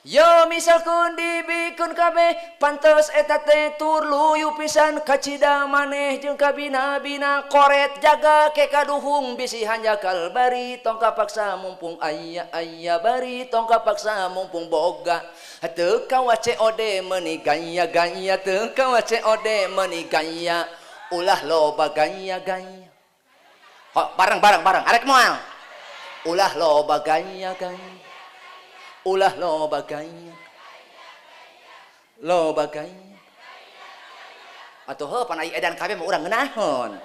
Yo misalkan dibikeun kabeh pantes eta teh tur luyu pisan kacida maneh jeung kabina-bina koret jaga ke kaduhung bisi hanjakal bari tong kapaksa mumpung aya aya bari tong kapaksa mumpung boga teu kawa COD meuni gaya gaya teu kawa COD meuni gaya ulah loba gaya gaya. Ho, bareng bareng bareng arek moal ulah loba gaya gaya ulah loba gaya loba gaya atuh heuh pan ai edan kabeh mah urang ngeunaheun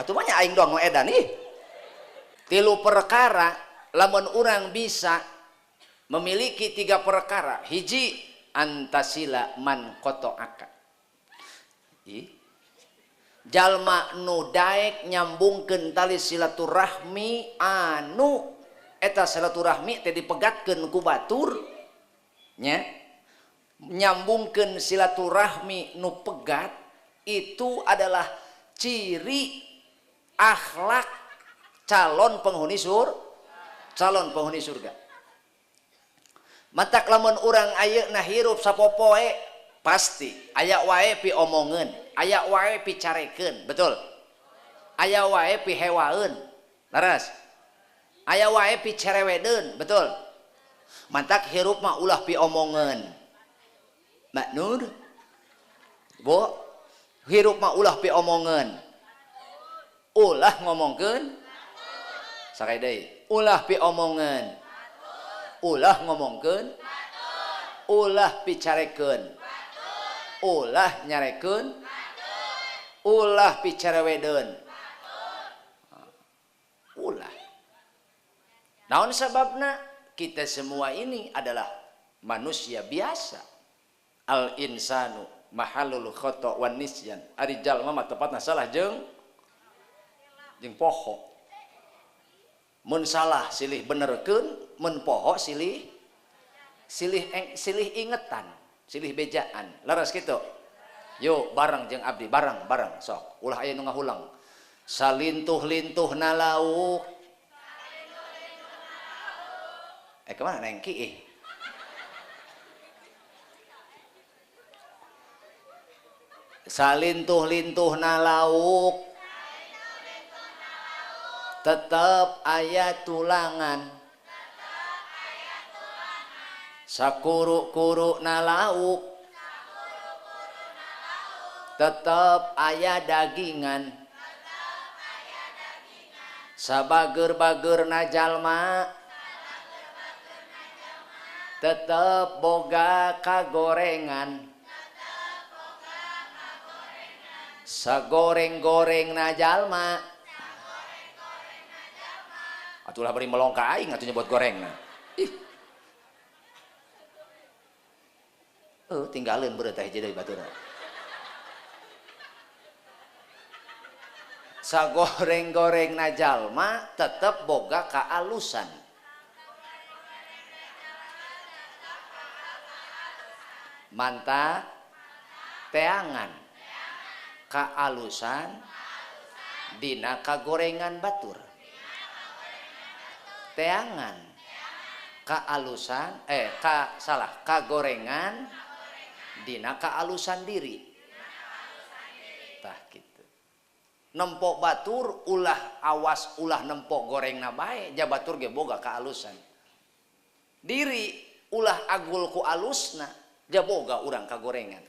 atuh mah nya aing doang nu edan ih. Tilu perkara lamun urang bisa memiliki tiga perkara, hiji antasila man qata'aka. Ih, jalma nu daek nyambungkeun tali silaturahmi anu eta silaturahmi teh dipegatkeun ku batur nya, nyambungkeun silaturahmi nu pegat itu adalah ciri akhlak calon penghuni calon penghuni surga. Matak lamun urang ayeuna hirup sapopoe pasti aya wae pi omongeun, aya wae pi carekeun, betul? Aya wae pi hewaeun, leres? Aya wae pi cerewedeun, betul? Mantak hirup mah ulah pi omongeun. Mbak Nur, Bu, hirup mah ulah pi omongeun. Ulah ngomongkeun sakali deui, ulah pi omongeun. Ulah ngomongkeun, ulah picarekeun, ulah nyarekeun, ulah picarewedeun. Ulah. Naon sababna? Kita semua ini adalah manusia biasa. Al insanu mahalul khata wan nisyan. Ari jalma mah tepatna salah jeung poho. Mun salah silih benerkeun, mun poho silih silih ingetan, silih bejaan. Leres kitu? Yuk bareng jeung abdi, bareng-bareng sok. Ulah aya nu ngahulang. Salintuh-lintuhna lauk. Kemana nengki ih? Salintuh-lintuhna lauk tetep aya tulangan, sakuru-kuruna lauk tetep aya dagingan, sabager-bagerna jalma tetep boga kagorengan, sagoreng-gorengna jalma atulah bari melong ka aing atuh nyebut gorengna. Ih. Tinggalin beureuh teh hiji deui baturna. Sagoreng-gorengna jalma tetep boga kaalusan. Manta teangan kaalusan dina kagorengan batur. Teangan kaalusan kagorengan dina kaalusan diri. Tah kitu. Nempok batur ulah awas ulah nempok gorengna bae, ja batur ge boga kaalusan. Diri ulah agul ku alusna, ja boga urang kagorengan.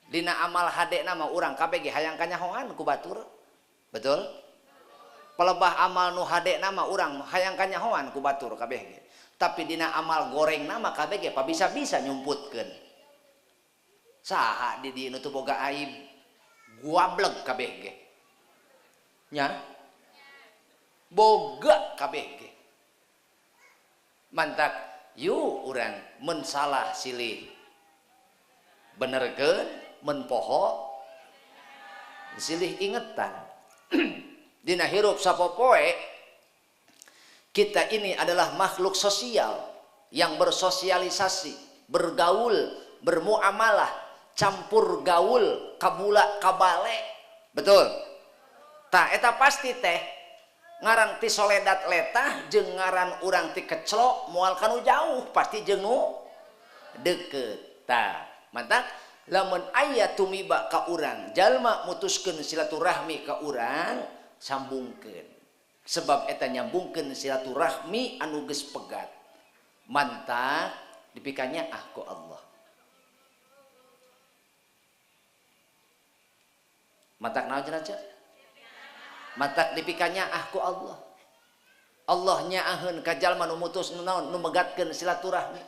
Dina amal hadena mah urang kabeh ge hayang kanyahoan ku batur. Betul? Pelebah amal nu hadena mah urang hayang kanyahoan ku batur kabeh ge. Tapi dina amal gorengna mah kabeh ge pabisa-bisa nyumputkeun. Saha di dieu nu teu boga aib, guableg kabeh ge. Nya? Boga kabeh ge. Mantak yu urang mun salah silih benerkeun, mun poho silih ingetan. Dina hirup sapopoe kita ini adalah makhluk sosial yang bersosialisasi, bergaul, bermuamalah, campur gaul, kabula kabale. Betul? Tah eta pasti teh ngaran ti soledat letah jeung ngaran urang ti keclok moal kanu jauh pasti jeung nu Deket. Tah, mantak lamun aya tumiba ka urang, jalma mutuskeun silaturahmi ka urang, sambungkeun. Sebab eta nyambungkeun silaturahmi anu geus pegat. Mantak dipikanya ah ku Allah. Matak naon cenah cek? Matak dipikanya ah ku Allah. Allah nyaaheun ka jalma nu mutus nu naon nu megatkeun silaturahmi.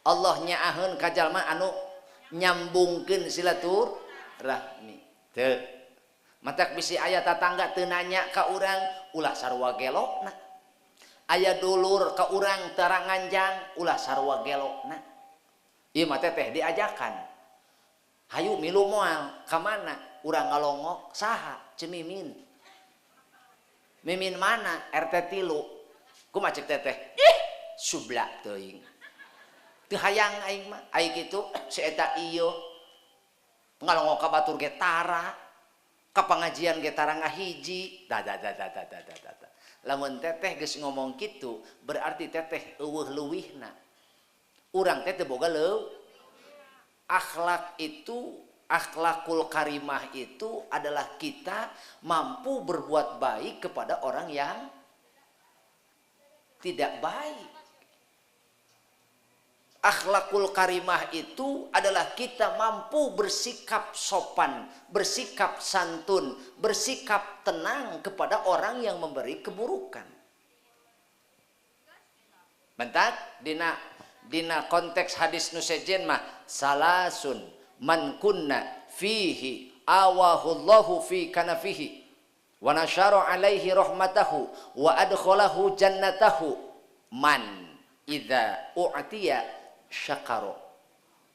Allah nyaaheun ka jalma anu nyambungkeun silaturahmi. Teu. Matak bisi aya tatangga teu nanya ka urang ulah sarua gelokna. Aya dulur ka urang tara nganjang ulah sarua gelokna. Ieu mah teh diajakan. Hayu milu moal ka mana? Urang ngalongok saha? Cemimin. Mimin mana? RT 3. Kumaha cek teteh? Ih, sublak teuing. Teu hayang aing mah. Ai kitu si eta ieu. Ngalongok ka batur ge tara. Ka pangajian ge tara ngahiji. Da da da da da da da da. Lamun teteh geus ngomong kitu, berarti teteh eueuh leuwihna. Urang teh teu boga leuwih. Akhlak itu, akhlakul karimah itu adalah kita mampu berbuat baik kepada orang yang tidak baik. Akhlakul karimah itu adalah kita mampu bersikap sopan, bersikap santun, bersikap tenang kepada orang yang memberi keburukan. Bentar, dina konteks hadis nu sejen mah salasun man kunna fihi awahullahu fi kanafihi wa nasyara alaihi rahmatahu wa adkhalahu jannatahu man idza u'tiya syakaro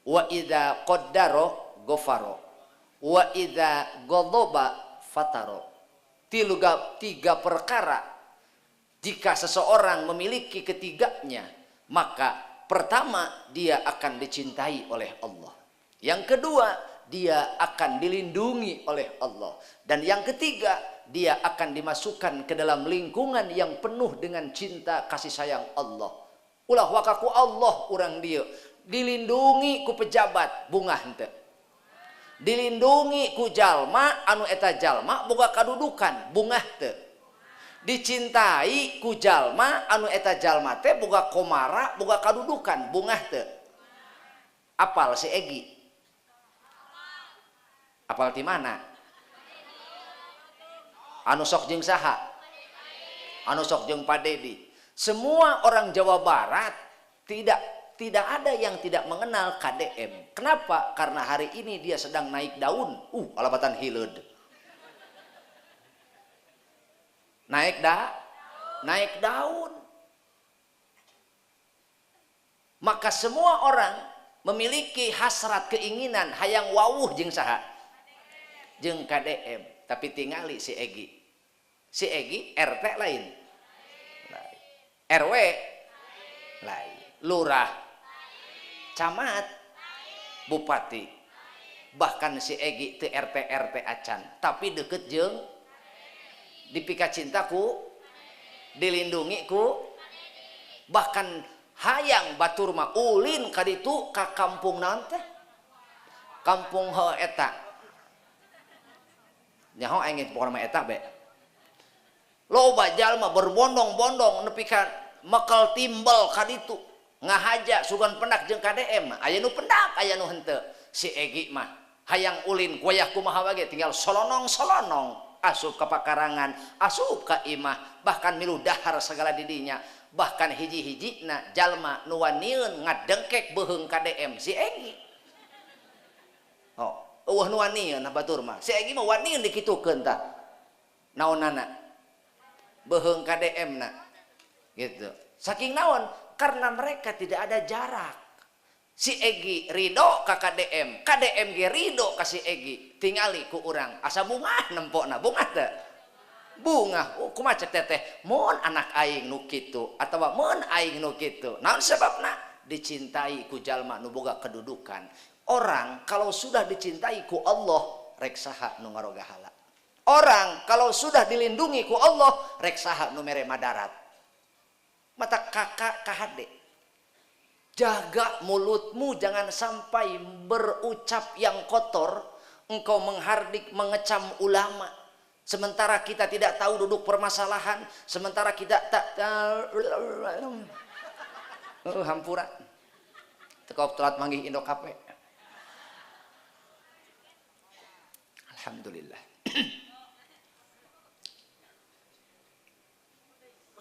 wa idza qaddara ghafara wa idza ghadaba fataro. Tiga perkara jika seseorang memiliki ketiganya, maka pertama dia akan dicintai oleh Allah. Yang kedua, dia akan dilindungi oleh Allah. Dan yang ketiga, dia akan dimasukkan ke dalam lingkungan yang penuh dengan cinta kasih sayang Allah. Ulah wakaku Allah urang dia dilindungi ku pejabat bungah henteu. Dilindungi ku jalma anu eta jalma boga kadudukan bungah teu. Dicintai ku jalma anu eta jalma teh boga komara boga kadudukan bungah teu. Apal si Egi? Apal ti mana? Anu sok jeung saha? Anu sok jeung Pak Dedi. Semua orang Jawa Barat tidak ada yang tidak mengenal KDM. Kenapa? Karena hari ini dia sedang naik daun. Alabatan hileud. Naik daun. Maka semua orang memiliki hasrat keinginan hayang wawuh jeung saha? Jeung KDM. Tapi tingali si Egi. Si Egi RT lain. RW lain, lurah, camat, bupati, bahkan si Egi teu RT RT acan, tapi deket jeung dipika cintaku, dilindungi ku, bahkan hayang batur mah ulin ka ditu ka kampung naon teh? Kampung heuh eta. Nyaho aing pokona mah eta be. Loba jalma berbondong-bondong nepi ka mekel timbel ka ditu ngahaja sugan pendak jeung KDM, aya nu pendak aya nu henteu. Si Egi mah hayang ulin wayah kumaha wage tinggal solonong-solonong asup ka pakarangan, asup ka imah, bahkan milu dahar segala didinya, bahkan hiji-hijina jalma nu wanieun ngadengkek beuheung KDM si Egi. Oh, eueuh nu wanieun batur mah. Si Egi mah wanieun dikitukeun tah. Naonana? Beuheung KDM na. Gitu. Saking naon? Karena mereka tidak ada jarak. Si Egi ridho ka KDM, KDM ge ridho ka si Egi. Tingali ku urang asa bungah nempokna, bungah teu? Bungah. Oh, kumaha cek teteh? Mun anak aing nu kitu atawa mun aing nu kitu. Naon sebabna? Dicintai ku jalma nu boga kedudukan. Orang kalau sudah dicintai ku Allah, rek saha nu ngarogahala. Orang kalau sudah dilindungi ku Allah, rek saha nu mere madarat. Mata kakak KHD. Jaga mulutmu jangan sampai berucap yang kotor. Engkau menghardik, mengecam ulama. Sementara kita tidak tahu duduk permasalahan. Sementara kita tak hampura. Tekop telat manggih Indokape. Alhamdulillah.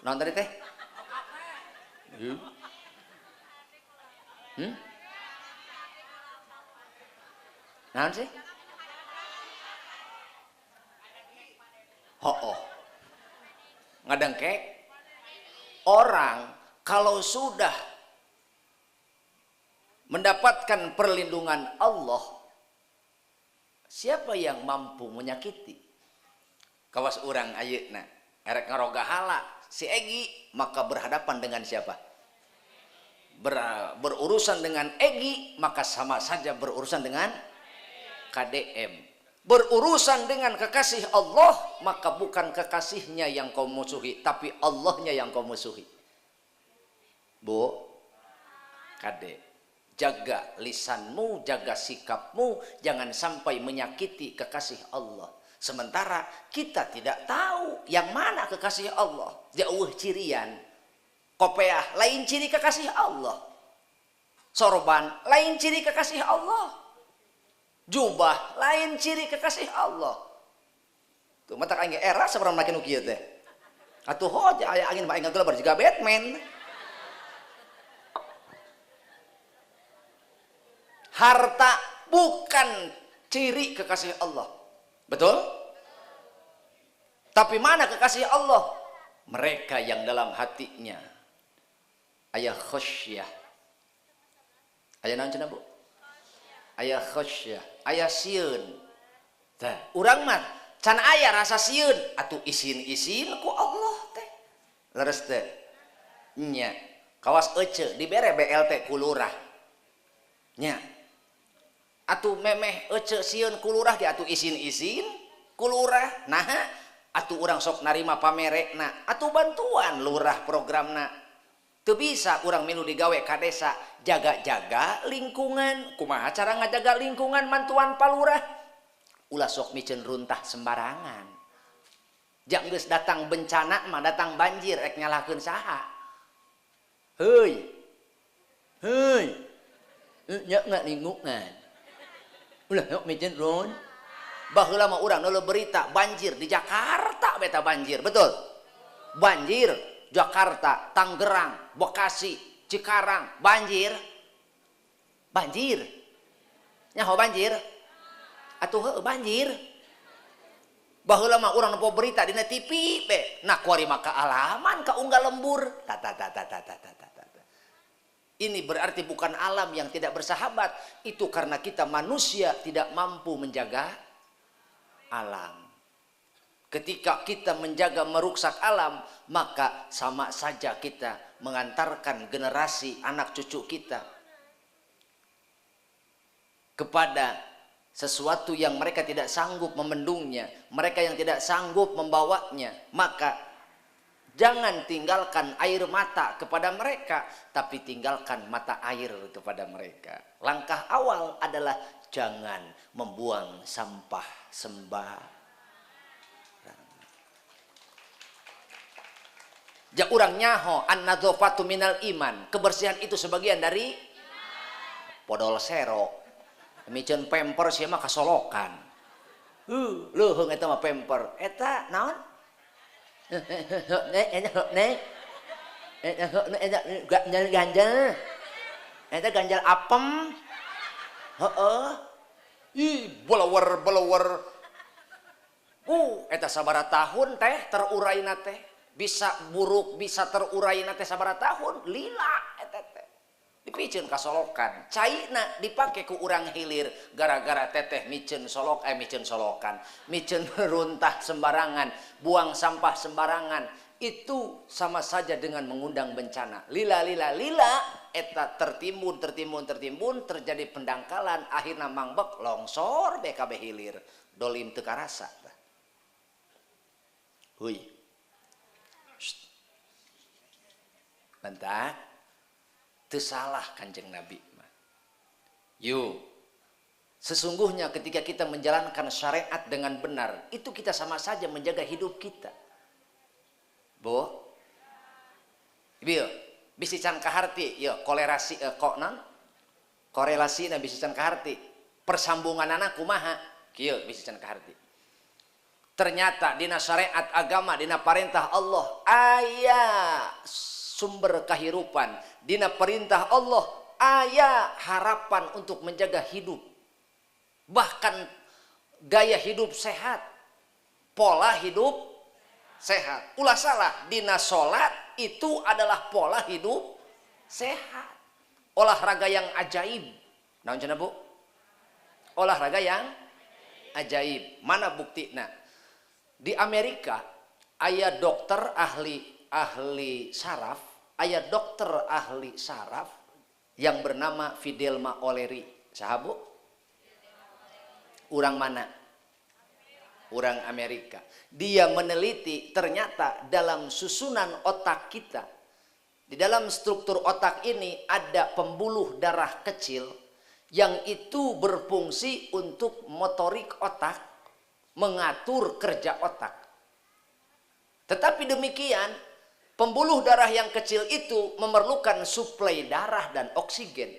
Naon tadi teh? Hmm? Naon sih? Oh, ngadengkek. Orang kalau sudah mendapatkan perlindungan Allah, siapa yang mampu menyakiti? Kawas urang ayeuna erek ngarogahala si Egi, maka berhadapan dengan siapa? Berurusan dengan Egi, maka sama saja berurusan dengan KDM. Berurusan dengan kekasih Allah, maka bukan kekasihnya yang kau musuhi, tapi Allahnya yang kau musuhi. Bu, KD, jaga lisanmu, jaga sikapmu, jangan sampai menyakiti kekasih Allah. Sementara kita tidak tahu yang mana kekasih Allah. Jauh cirian. Kopeah lain ciri kekasih Allah. Sorban lain ciri kekasih Allah. Jubah lain ciri kekasih Allah. Tuh mata aing era sabarang makin nu kieu teh. Atuh hoja aya angin mah aing ngagelebar jiga Batman. Harta bukan ciri kekasih Allah. Betul? Tapi mana kekasih Allah? Mereka yang dalam hatinya ayah khasyah. Ayah naon cenah, Bu? Ayah khasyah, ayah sieun. Tah, urang mah can aya rasa sieun, atuh isin-isin ku Allah teh. Leres teh. Nya, kawas ece dibere BLT ku lurah. Nya. Atuh memeh ece sieun ku lurah ge atuh isin-isin ku lurah. Nah, atuh urang sok narima pamerekna, atuh bantuan lurah programna. Teu bisa urang milu digawe ka desa, jaga-jaga lingkungan. Kumaha cara ngajaga lingkungan mantuan palurah? Ulah sok miceun runtah sembarangan. Jang geus datang bencana mah datang banjir rek nyalahkeun saha? Heuy. Heuy. Nya nggak lingkungan. Ulah sok miceun run. Baheula mah urang neuleuh berita banjir di Jakarta beta banjir, betul? Banjir Jakarta, Tangerang, Bekasi, Cikarang, banjir. Banjir. Nyaho banjir? Atuh heuh banjir. Baheula mah urang nempo berita dina TV be. Nah kuari mah kaalaman ka unggal lembur. Ta ta ta ta ta ta ta ta. Ini berarti bukan alam yang tidak bersahabat, itu karena kita manusia tidak mampu menjaga alam. Ketika kita menjaga merusak alam, maka sama saja kita mengantarkan generasi anak cucu kita kepada sesuatu yang mereka tidak sanggup memendungnya, mereka yang tidak sanggup membawanya. Maka jangan tinggalkan air mata kepada mereka, tapi tinggalkan mata air kepada mereka. Langkah awal adalah jangan membuang sampah sembarangan. Ja urang nyaho an-nadzafatu minal iman, kebersihan itu sebagian dari podol sero. Miceun pemper sia mah kasolokan. Leuheung eta mah pemper. Eta naon? Ganjel. Eta ganjel apem. Heeh. Ih, blower-blower. Eta sabaraha tahun teh teruraina teh. Bisa buruk, bisa terurai teh sabaraha tahun, lila eta teh. Dipiceun ka solokan, caina dipake ku urang hilir gara-gara teteh miceun solok, miceun solokan, miceun runtah sembarangan, buang sampah sembarangan. Itu sama saja dengan mengundang bencana. Lila lila lila eta tertimbun tertimbun tertimbun terjadi pendangkalan, akhirna mangbek longsor BKB hilir, dolim teu karasa. Hui. Bentar. Teu salah Kanjeng Nabi mah. Yuk, sesungguhnya ketika kita menjalankan syariat dengan benar, itu kita sama saja menjaga hidup kita. Bu, ieu bisi can kaharti, ya kolerasi kok non? Korelasi na bisi can kaharti. Persambunganana kumaha? Kieu bisi can kaharti. Ternyata dina syariat agama, dina perintah Allah aya sumber kehidupan, dina perintah Allah aya harapan untuk menjaga hidup, bahkan gaya hidup sehat, pola hidup sehat. Ulah salah, dina salat itu adalah pola hidup sehat, olahraga yang ajaib. Naon cenah, Bu? Olahraga yang ajaib. Mana buktina? Di Amerika aya dokter ahli saraf, aya dokter ahli saraf yang bernama Fidelma O'Leary. Saha, Bu? Urang mana? Orang Amerika. Dia meneliti ternyata dalam susunan otak kita, di dalam struktur otak ini ada pembuluh darah kecil yang itu berfungsi untuk motorik otak, mengatur kerja otak. Tetapi demikian, pembuluh darah yang kecil itu memerlukan suplai darah dan oksigen.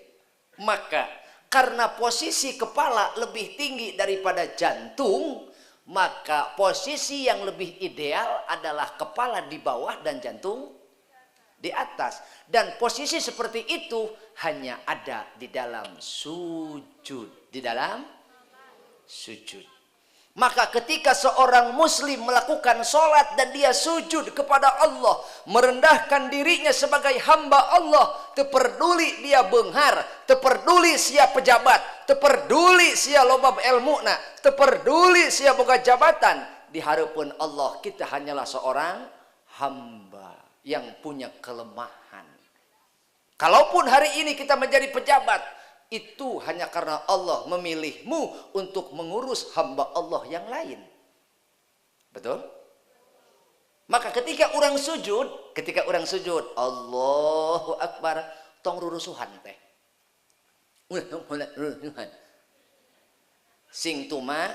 Maka karena posisi kepala lebih tinggi daripada jantung, maka posisi yang lebih ideal adalah kepala di bawah dan jantung di atas. Dan posisi seperti itu hanya ada di dalam sujud. Di dalam sujud. Maka ketika seorang muslim melakukan sholat dan dia sujud kepada Allah, merendahkan dirinya sebagai hamba Allah, teperduli dia benghar, teperduli sia pejabat, teperduli sia lobab ilmuna, teperduli sia boga jabatan, di hadapan Allah kita hanyalah seorang hamba yang punya kelemahan. Kalaupun hari ini kita menjadi pejabat, itu hanya karena Allah memilihmu untuk mengurus hamba Allah yang lain. Betul? Maka ketika orang sujud, Allahu Akbar, tong rurusuhan teh. Sing tuma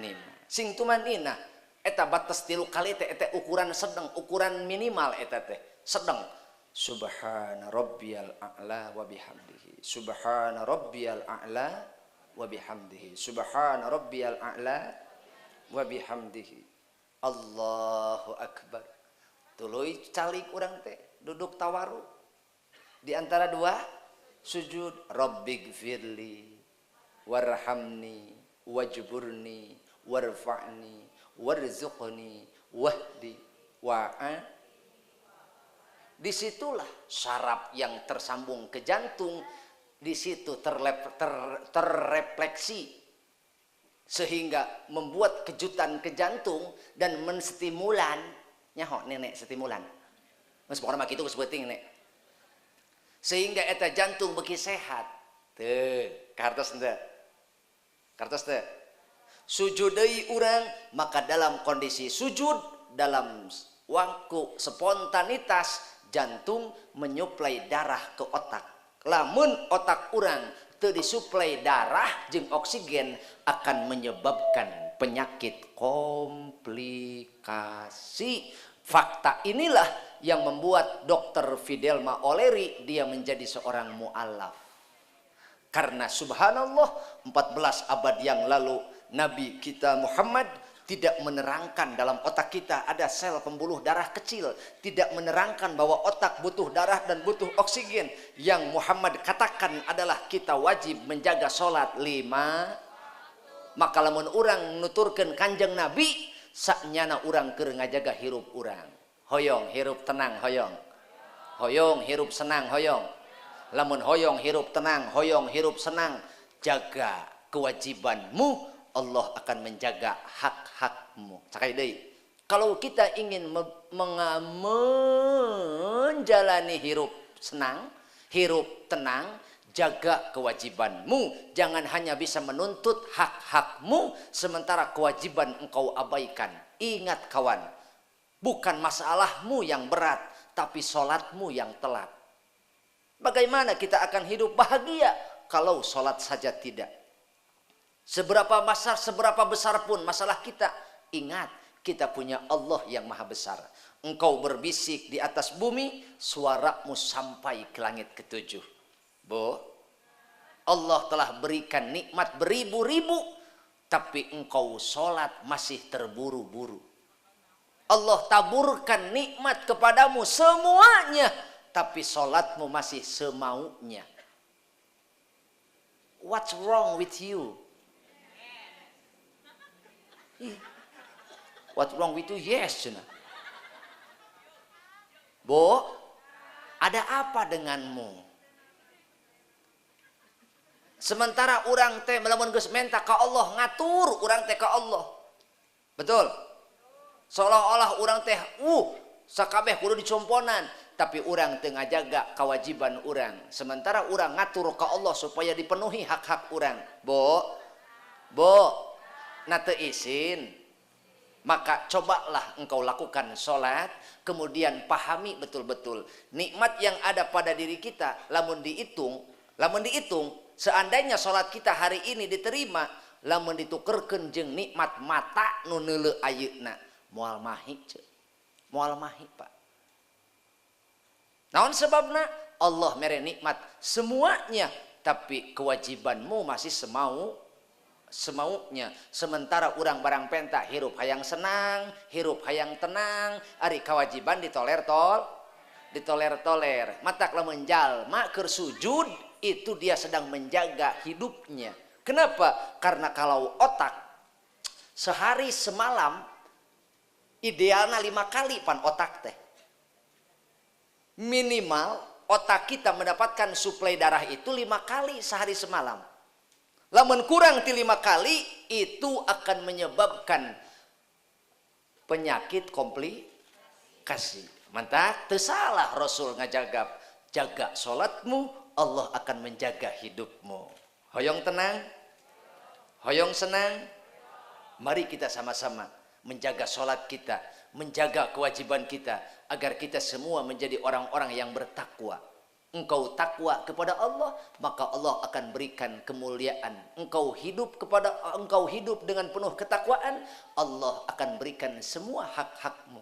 nina. Sing tuma nina. Eta batas 3 kali teh, eta ukuran sedang, ukuran minimal eta teh. Sedang. Subhana rabbiyal a'la wa bihamdihi. Subhana rabbiyal a'la wa bihamdihi. Subhana rabbiyal a'la wa bihamdihi. Allahu akbar. Tuluy calik urang teh duduk tawaru. Di antara dua sujud, rabbighfirli warhamni wajburni warfa'ni warzuqni wahdi wa'a. Disitulah saraf yang tersambung ke jantung, di situ terrefleksi sehingga membuat kejutan ke jantung dan menstimulan. Nyaho nenek stimulan. Mas pokoknya mah kitu geus beuting nek. Sehingga eta jantung beuki sehat. Teu, kartos henteu? Kartos teu? Sujud deui urang, maka dalam kondisi sujud, dalam wangku spontanitas jantung menyuplai darah ke otak. Lamun otak urang teu disuplai darah jeung oksigen akan menyebabkan penyakit komplikasi. Fakta inilah yang membuat Dr. Fidelma O'Leary dia menjadi seorang mualaf. Karena subhanallah, 14 abad yang lalu Nabi kita Muhammad tidak menerangkan dalam otak kita ada sel pembuluh darah kecil, tidak menerangkan bahwa otak butuh darah dan butuh oksigen. Yang Muhammad katakan adalah kita wajib menjaga sholat 5. Maka lamun urang nuturkeun Kanjeng Nabi, saknyana urang keur ngajaga hirup urang. Hoyong hirup tenang hoyong. Hoyong hirup senang hoyong. Lamun hoyong hirup tenang, hoyong hirup senang, jaga kewajibanmu, Allah akan menjaga hak-hakmu. Sakai deui. Kalau kita ingin menjalani hirup senang, hirup tenang, jaga kewajibanmu. Jangan hanya bisa menuntut hak-hakmu sementara kewajiban engkau abaikan. Ingat kawan, bukan masalahmu yang berat, tapi sholatmu yang telat. Bagaimana kita akan hidup bahagia kalau sholat saja tidak? Seberapa besar, seberapa besar pun masalah kita, ingat kita punya Allah yang maha besar. Engkau berbisik di atas bumi, suaramu sampai ke langit ketujuh. Bo, Allah telah berikan nikmat beribu-ribu, tapi engkau sholat masih terburu-buru. Allah taburkan nikmat kepadamu semuanya, tapi sholatmu masih semaunya. What's wrong with you? What's wrong with you? Yes, cina. Bo, ada apa denganmu? Sementara urang teh melamun geus menta ka Allah, ngatur urang teh ka Allah. Betul? Seolah-olah urang teh sakabeh kudu dicomponan, tapi urang teu ngajaga kewajiban urang. Sementara urang ngatur ka Allah supaya dipenuhi hak-hak urang. Bo, bo, na teu isin. Maka cobalah engkau lakukan sholat, kemudian pahami betul-betul nikmat yang ada pada diri kita. Lamun dihitung, seandainya sholat kita hari ini diterima, lamun ditukerkeun jeung nikmat mata nu neuleu ayeuna, moal mahi ceu. Moal mahi, Pak. Naon sebabna? Allah mere nikmat semuanya, tapi kewajibanmu masih semaunya. Sementara urang barang penta hirup hayang senang, hirup hayang tenang, ari kewajiban ditoler tol, ditoler-toler. Matak lamun jalma keur sujud itu dia sedang menjaga hidupnya. Kenapa? Karena kalau otak sehari semalam idealnya 5 kali pan otak teh. Minimal otak kita mendapatkan suplai darah itu 5 kali sehari semalam. Lamun kurang ti 5 kali itu akan menyebabkan penyakit komplikasi. Mantap, teu salah Rasul ngajagap, jaga salatmu, Allah akan menjaga hidupmu. Hoyong tenang, hoyong senang. Mari kita sama-sama menjaga salat kita, menjaga kewajiban kita agar kita semua menjadi orang-orang yang bertakwa. Engkau takwa kepada Allah, maka Allah akan berikan kemuliaan. Engkau hidup dengan penuh ketakwaan, Allah akan berikan semua hak-hakmu.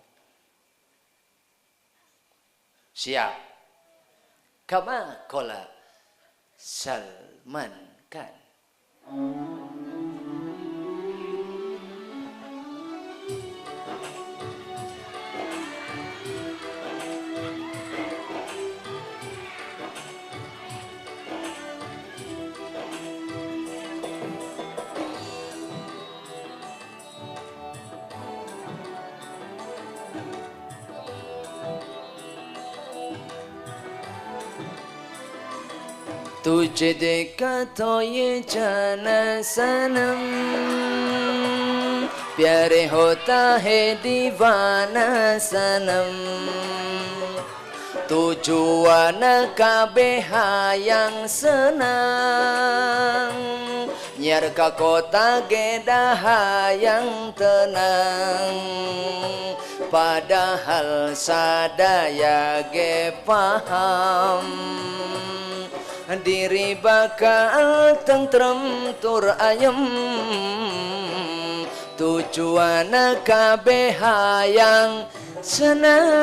Siap. Kama qala Salman Khan. तुझे देखा तो ये जाना सनम, प्यारे होता है दीवाना सनम। Tujuan kabeh hayang senang, nyar ka kota geda hayang tenang. Padahal sadaya ge paham, diri bakal tentrem tur ayem. Tujuan kabeh hayang senang.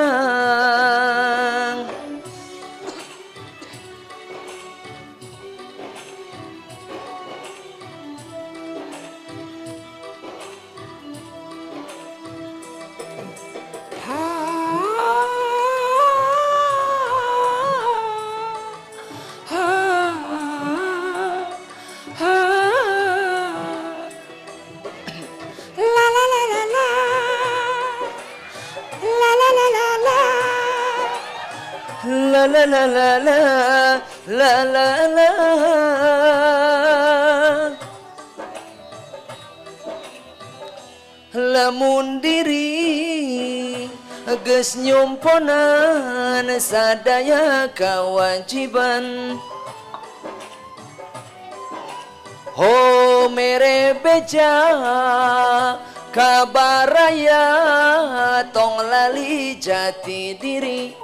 La la la la la la la. Lamun diri geus nyomponan sadaya kewajiban, ho mere beja kabaraya tong lali jati diri.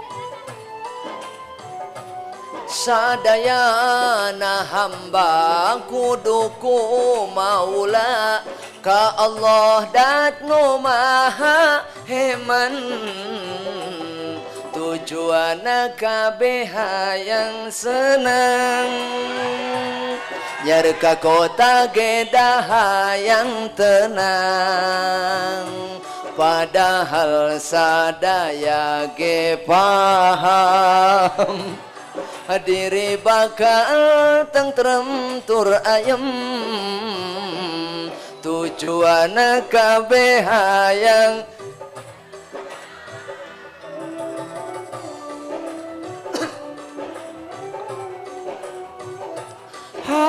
Sadayana hamba kuduku maula ka Allah dat nu maha heman. Tujuana kabeh hayang seneng, nyarka kota geda hayang tenang. Padahal sadaya ge paham, diri bakal tentrem tur ayem. Tujuana kabeh hayang ha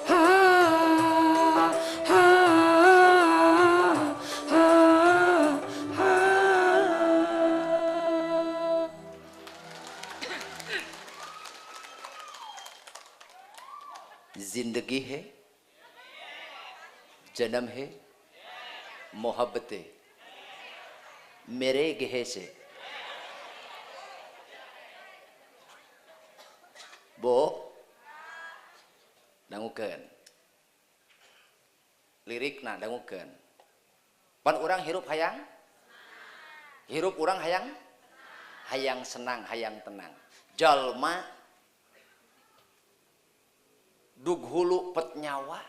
ha ha ha ha. जिंदगी है, जन्म है, मोहब्बतें मेरे गहे से। Bo dangukeun lirikna, dangukeun. Pan urang hirup hayang, hirup urang hayang, hayang senang, hayang tenang. Jalma dug hulu pet nyawa,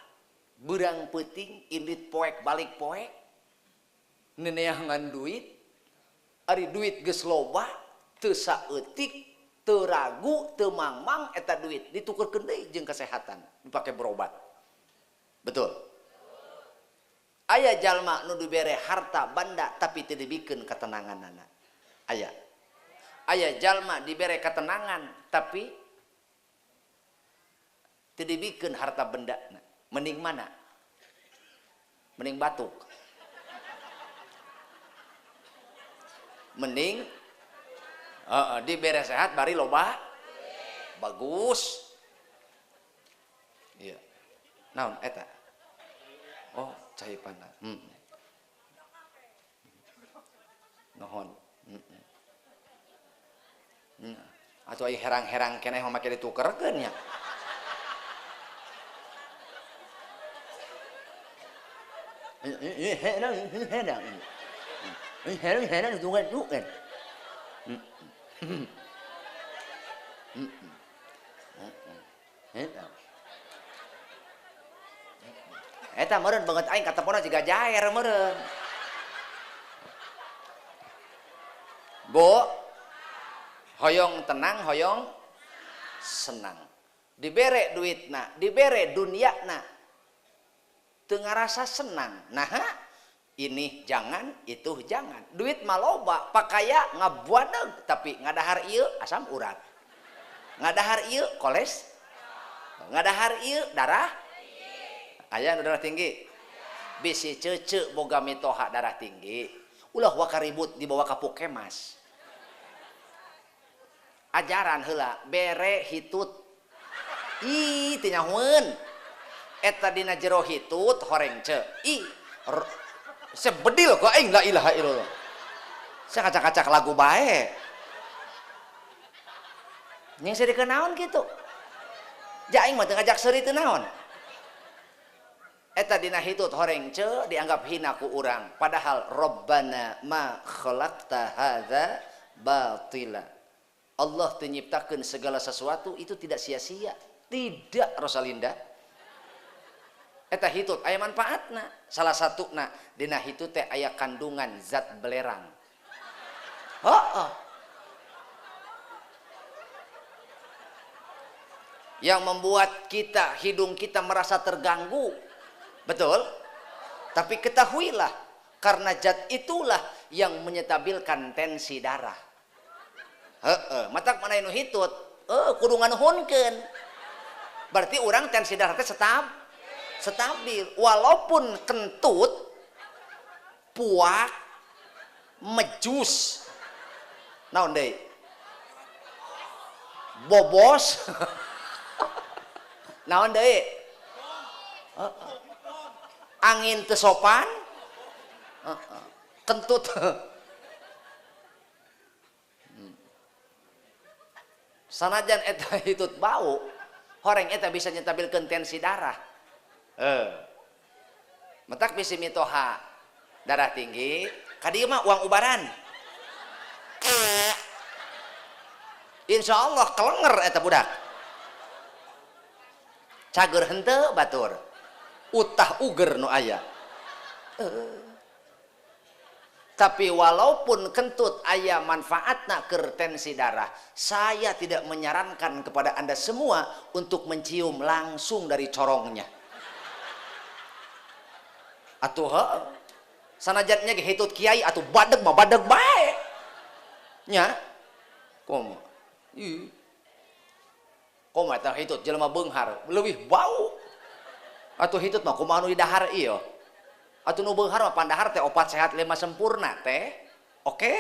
berang peuting indit poek balik poek, neneangan duit, ari duit geus loba teu saeutik, teu ragu, teu mangmang eta duit ditukerkeun deui jeung kesehatan, dipake berobat. Betul. Aya jalma nu dibere harta banda tapi teu dibikeun ketenanganana. Aya. Aya jalma dibere ketenangan tapi teu dibikeun harta benda. Mending mana? Mending batuk. Mending dibere sehat bari loba bagus. Iya. Naon eta? Oh, cai panas. Nuhun. Atuh aya herang-herang keneh mah make ditukerkeun nya. Herang. Herang tuker. Eta meureun banget aing katepona jiga jair meureun. Bu, hoyong tenang, hoyong senang. Dibere duitna, dibere duniana, teu ngarasa senang. Nah, ini jangan, itu jangan. Duit mah loba, pakaya ngabuadeg, tapi ngadahar ieu asam urat. Ngadahar ieu koles, ngadahar ieu darah. Aya nu darah tinggi. Bisi cece boga mitoha darah tinggi. Ulah waka ribut dibawa ka pukemas. Ajaran heula bere hitut. Ih, teu nyahoeun. Eta dina jero hitut horeng ce. Ih, sebedil ku aing la ilaha illallah. Saya kacak-kacak lagu bae. Nying seuri naon kitu? Ja aing mah teu ngajak seuri teu naon. Eta dina hitut horeng ce dianggap hina ku urang, padahal Rabbana ma khalaqta hadza batila. Allah teu nyiptakeun segala sesuatu itu tidak sia-sia. Tidak, Rosalinda. Eta hitut aya manfaatna. Salah satuna dina hitut teh aya kandungan zat belerang. Heeh. Yang membuat kita, hidung kita merasa terganggu. Betul? Tapi ketahuilah, karena zat itulah yang menyetabilkan tensi darah. Heeh, matak mana nu hitut, kudu nganuhunkeun. Berarti orang tensi darah teh stabil, walaupun kentut, puak, mejus, naon deui? Bobos. Naon deui? Angin teu sopan, kentut. Sanajan eta hitut bau, horeng eta bisa nyetabilkeun tensi darah. Matak bisi mitoha darah tinggi, ka dieu mah uang ubaran. Insya Allah kelenger eta budak. Cager henteu batur. Utah uger nu aya. Tapi walaupun kentut aya manfaatna keur tensi darah, saya tidak menyarankan kepada Anda semua untuk mencium langsung dari corongnya. Atuh heuh. Sanajan nya ge hitut kiai atuh badeg mah badeg bae. Nya. Komo. Ih. Komo eta hitut jelema beunghar leuwih bau. Atuh hitut mah kumaha nu didahar ieu. Atuh nu beunghar mah pandahar teh 4 sehat 5 sempurna teh. Oke?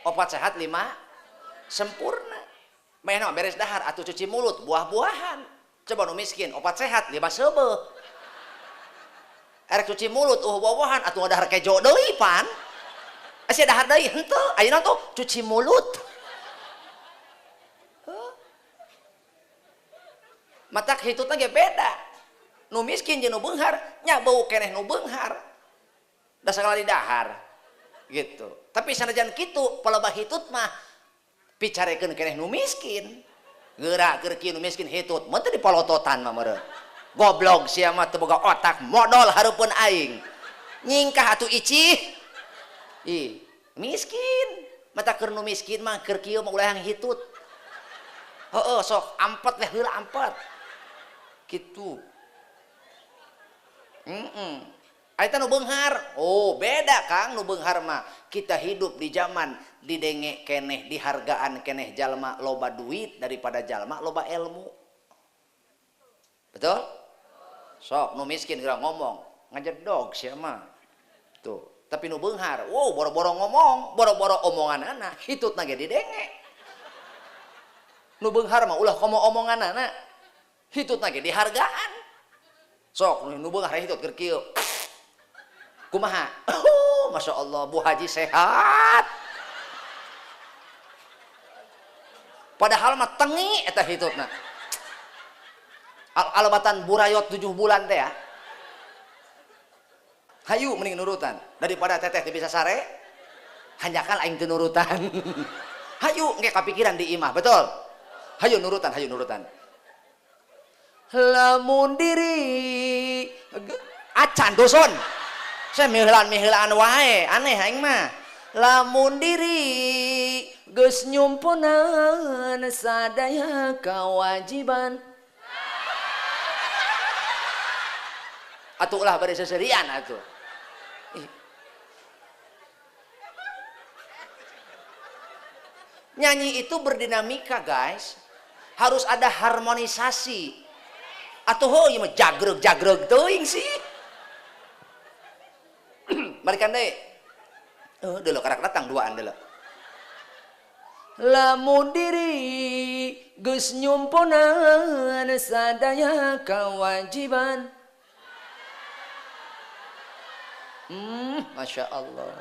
4 sehat 5 sempurna. Mehna beres dahar atuh cuci mulut buah-buahan. Coba nu miskin 4 sehat 5 seubeuh. Erek cuci mulut buah-buahan atuh dahar kejo deui pan. Sia dahar deui henteu ayeuna tuh cuci mulut. Matak hitutna ge beda. Nu miskin jeung nu beunghar nya bau keneh nu beunghar. Da sagala didahar. Gitu. Tapi sanajan kitu palebah hitut mah picarekeun keneh nu miskin. Geura keur kieu nu miskin hitut mun teu dipalototan mah meureun. Goblok sia mah teu boga otak modol hareupeun aing. Nyingkah atuh icih. Ih, miskin. Mata keur nu miskin mah keur kieu mah ulah yang hitut. Heeh, sok ampet leh heula ampet. Kitu. Eta nu beunghar. Oh, beda Kang nu beunghar mah. Kita hidup di zaman didenge keneh, dihargaan keneh jalma loba duit daripada jalma loba ilmu. Betul? Sok nu miskin geura ngomong, ngajedog sia mah. Tuh, tapi nu beunghar, wow boro-boro ngomong, boro-boro omonganana, hitutna ge didenge. Nu beunghar mah ulah komo omonganana, hitutna ge dihargaan. Sok nu beunghar hitut keur kieu. Kumaha? Oh, Masya Allah, Bu Haji sehat. Padahal mah tengi eta hitutna. Alabatan burayot 7 bulan teh ya. Hayu mending nurutan daripada teteh teu bisa sare. Hanjakal aing teu nurutan. Hayu engke kapikiran di imah, betul? Hayu nurutan, hayu nurutan. Lamun diri acan doson. Saya miheulaan-miheulaan wae, aneh aing mah. Lamun diri geus nyumpunan sadaya kewajiban. Atuh ulah bari seserian atuh. Nyanyi itu berdinamika, guys. Harus ada harmonisasi. Atuh heuh ieu mah jagreg-jagreg teuing sih. Balikan deui. Deuleu karak datang duaan deuleu. Lamun diri geus nyumpunan sadaya kewajiban. Masya Allah.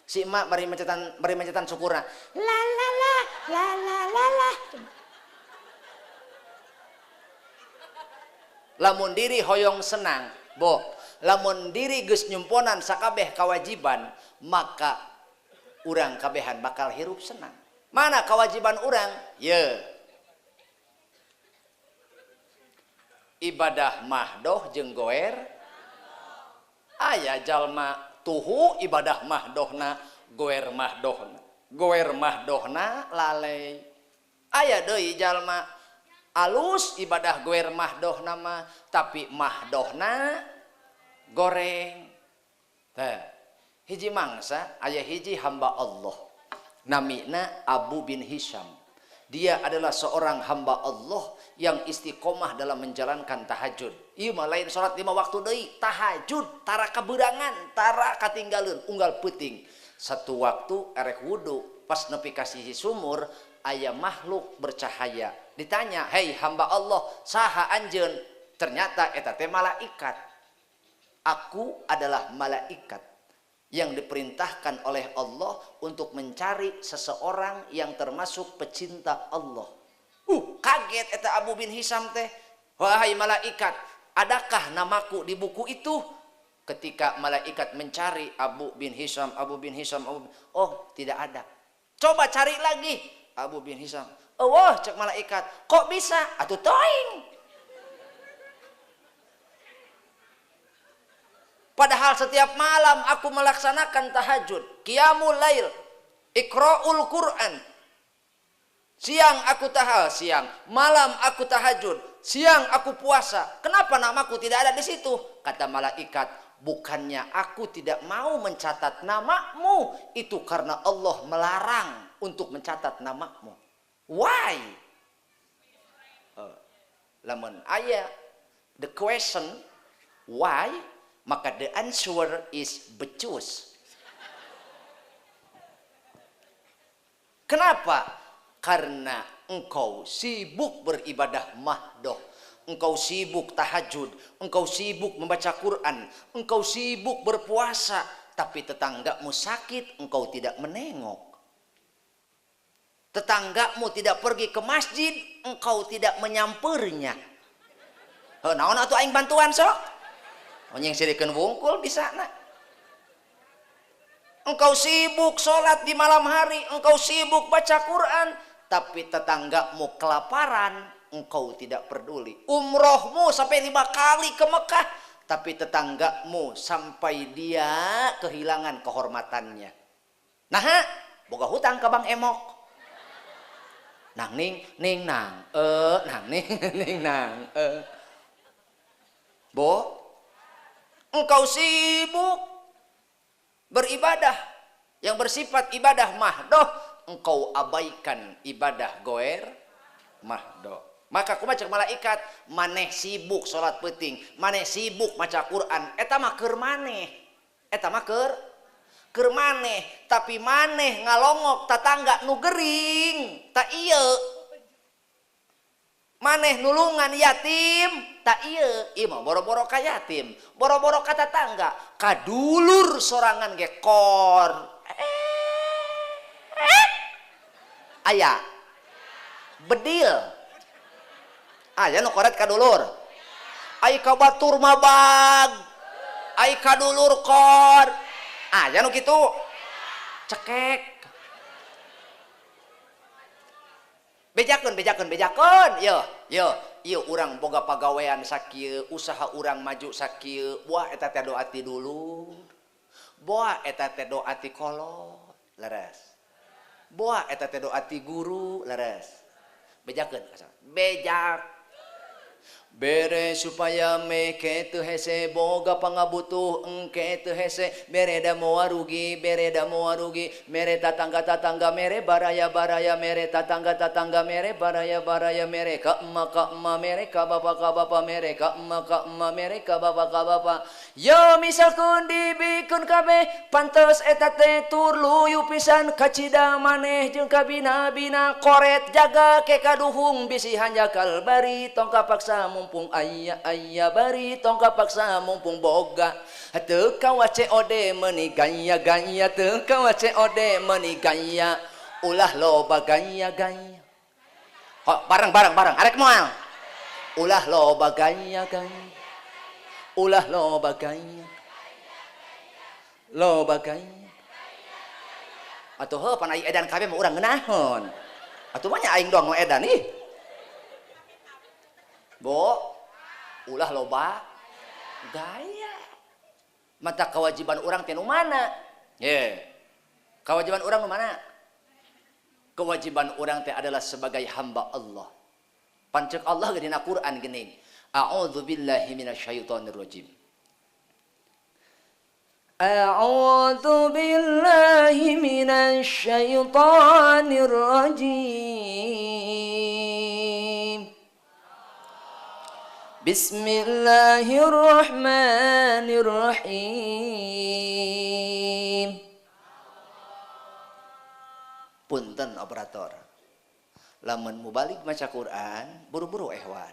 Si emak bari mencetan syukurna. La la la la la la la. Lamun diri hoyong senang, bo. Lamun diri geus nyumponan sakabeh kewajiban, maka urang kabehan bakal hirup senang. Mana kewajiban urang? Ye. Ibadah mahdoh jeung goer. Aya jalma tuhu ibadah mahdohna goer mahdohna. Goer mahdohna lalai. Aya deui jalma alus ibadah goer mahdohna mah, tapi mahdohna goreng. Tah, hiji mangsa aya hiji hamba Allah. Namina Abu bin Hisham. Dia adalah seorang hamba Allah yang istiqomah dalam menjalankan tahajud. Ieu mah lain salat 5 waktu deui, tahajud tara kaberangan, tara katinggaleun unggal peuting. Satu waktu erek wudu, pas nepi ka sisi sumur aya makhluk bercahaya. Ditanya, "Hei hamba Allah, saha anjeun?" Ternyata eta teh malaikat. Aku adalah malaikat. Yang diperintahkan oleh Allah untuk mencari seseorang yang termasuk pecinta Allah. Kaget eta Abu bin Hisam teh. Wahai malaikat, adakah namaku di buku itu? Ketika malaikat mencari Abu bin Hisam, Abu bin Hisam, Abu bin... Oh, tidak ada. Coba cari lagi Abu bin Hisam. Oh, wah, cek malaikat, kok bisa? Atuh toing. Padahal setiap malam aku melaksanakan tahajud, qiyamul lail, iqra'ul Quran. Siang aku tahal, siang, malam aku tahajud, siang aku puasa. Kenapa namaku tidak ada di situ? Kata malaikat, bukannya aku tidak mau mencatat namamu, itu karena Allah melarang untuk mencatat namamu. Why? Lamun aya the question why, maka the answer is becus. Kenapa? Karena engkau sibuk beribadah mahdoh, engkau sibuk tahajud, engkau sibuk membaca Quran, engkau sibuk berpuasa, tapi tetanggamu sakit, engkau tidak menengok. Tetanggamu tidak pergi ke masjid, engkau tidak menyamperinya. Heuh, naon atuh aing bantuan sok? Onyeng sirikeun wungkul bisa na. Engkau sibuk sholat di malam hari, engkau sibuk baca Quran, tapi tetanggamu kelaparan, engkau tidak peduli. Umrohmu sampai 5 kali ke Mekah, tapi tetanggamu sampai dia kehilangan kehormatannya. Nah, boga hutang ke Bang Emok. Nang ning ning nang nang ning ning nang Bo, engkau sibuk beribadah yang bersifat ibadah mahdoh, engkau abaikan ibadah goer mahdoh. Maka kumaha cek malaikat, maneh sibuk salat peuting, maneh sibuk maca Quran, eta mah keur maneh. Eta mah keur maneh, tapi maneh ngalongok tatangga nu gering, tak ieu. Maneh nulungan yatim, tak ieu. Ieu mah boro-boro ka yatim, boro-boro ka tatangga, kadulur sorangan ge kor. Aya. Bedil. Aya nu koret kadulur. Ai ka batur mah bag. Ai kadulur kor. Aya nu kitu. Cekek. Bejakeun, bejakeun, bejakeun. Yo, yo, ieu urang boga pagawean sakieu, usaha urang maju sakieu. Buah eta teh doa ti dulur. Buah eta teh doa ti kolot, leres. Buah eta teh doa ti guru, leres. Bejakeun, bejak. Bere supaya meke teu hese boga pangabutuh engke teu hese bere da moal rugi bere da moal rugi mere tatangga-tatangga mere baraya-baraya mere tatangga-tatangga mere baraya-baraya mere ka emak mere ka bapak mere ka emak mere ka bapak yo misalkeun dibikeun kabeh pantes eta teh tur luyu pisan kacida maneh jeung kabina-bina koret jaga ke kaduhung bisi hanjakal bari tong kapaksa mumpung aya aya bari tong kapaksa mumpung boga teu kawa COD meuni gaya gaya teu kawa COD meuni gaya ulah loba gaya gaya. Ho, bareng bareng bareng arek moal ulah loba gaya gaya ulah loba gaya loba gaya atuh heuh pan ai edan kabeh mah urang ngeunaheun atuh mah nya aing doang nu edan ih. Bo, ulah loba gaya. Mata kewajiban orang teh nu mana? Ye. Kewajiban orang nu mana? Kewajiban orang teh adalah sebagai hamba Allah. Pancek Allah ge dina Quran geuning. A'udzubillahi minasyaitonirrajim. A'udzu billahi minasyaitonirrajim. Bismillahirrahmanirrahim. Punten operator. Lamun mubalik maca Quran, buru-buru ehwan.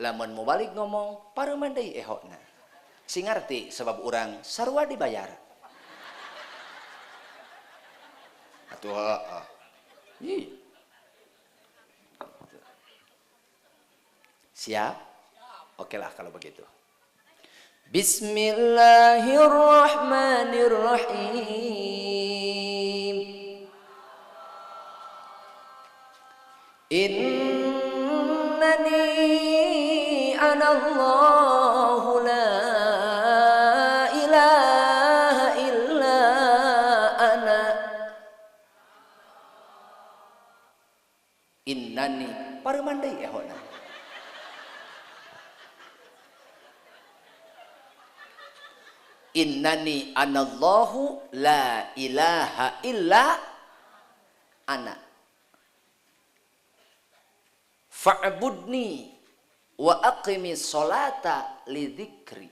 Lamun mubalik ngomong, pareuman deui ehona. Sing ngarti sebab urang sarua dibayar. Atuh heeh. Ih. Siap? Oke lah kalau begitu. Bismillahirrahmanirrahim. Innani anallahu la ilaha illa ana. Innani pareuman deui ehona. Innani anallahu la ilaha illa ana. Fa'budni wa aqimis sholata li dzikri.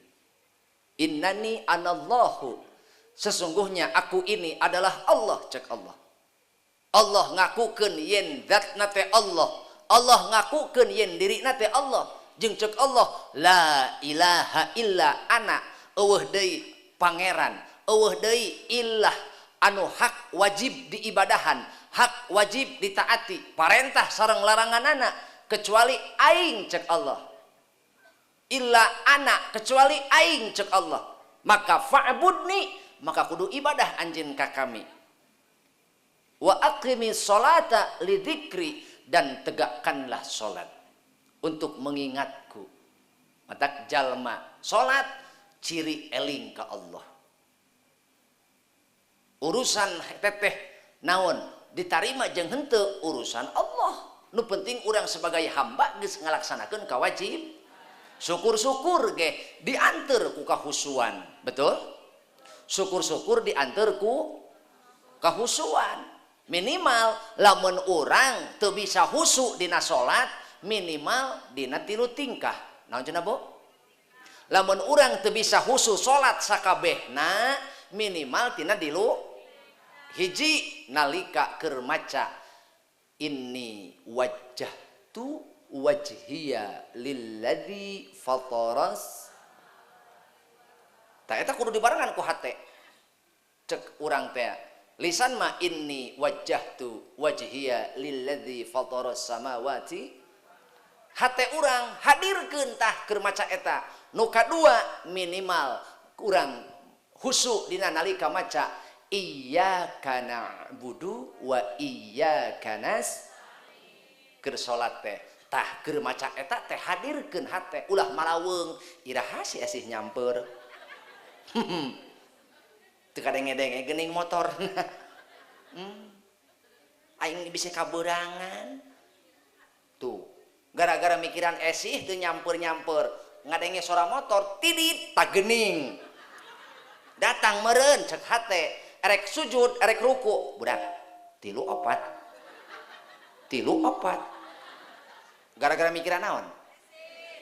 Innani anallahu, sesungguhnya aku ini adalah Allah, cek Allah. Allah ngakukeun yen zatna teh Allah. Allah ngakukeun yen dirina teh Allah. Jeung cek Allah la ilaha illa ana. Eueuh deui pangeran, eueuh deui ilah anu hak wajib diibadahan, hak wajib ditaati, parentah sareng laranganana kecuali aing, cek Allah. Illa ana, kecuali aing, cek Allah. Maka fa'budni, maka kudu ibadah anjeun ka kami. Wa aqimis sholata li dzikri, dan tegakkanlah salat untuk mengingatku. Matak jalma salat ciri eling ka Allah. Urusan teteh naon ditarima jeung henteu urusan Allah. Nu penting urang sebagai hamba geus ngalaksanakeun kawajib. Syukur-syukur ge dianteur ku kahusuan. Betul? Syukur-syukur dianteur ku kahusuan. Minimal lamun urang teu bisa husu dina salat, minimal dina tilu tingkah. Naon cenah, Bu? Lamun urang teu bisa husu salat sakabehna, minimal tina dilu hiji nalika keur maca inni wajjahtu wajhiya lilladzi fataras. Tah eta kudu dibarengan ku hate. Cek urang teh lisan mah inni wajjahtu wajhiya lilladzi fataras samawati. Hate urang hadirkeun tah keur maca eta. Nu kadua minimal urang husu dina nalika maca iyyaka na'budu wa iyyaka nasta'in keur salat teh. Tah keur maca eta teh hadirkeun hate, ulah malaweung iraha si esih nyamper. Teu kadenge-denge geuning motor. Aing bisa kaberangan. Tuh, gara-gara mikiran esih teu nyamper-nyamper, ngadenge suara motor tidit tagening. Datang meureun cek hate, erek sujud, erek ruku, budak tilu opat. Tilu opat. Gara-gara mikiran naon?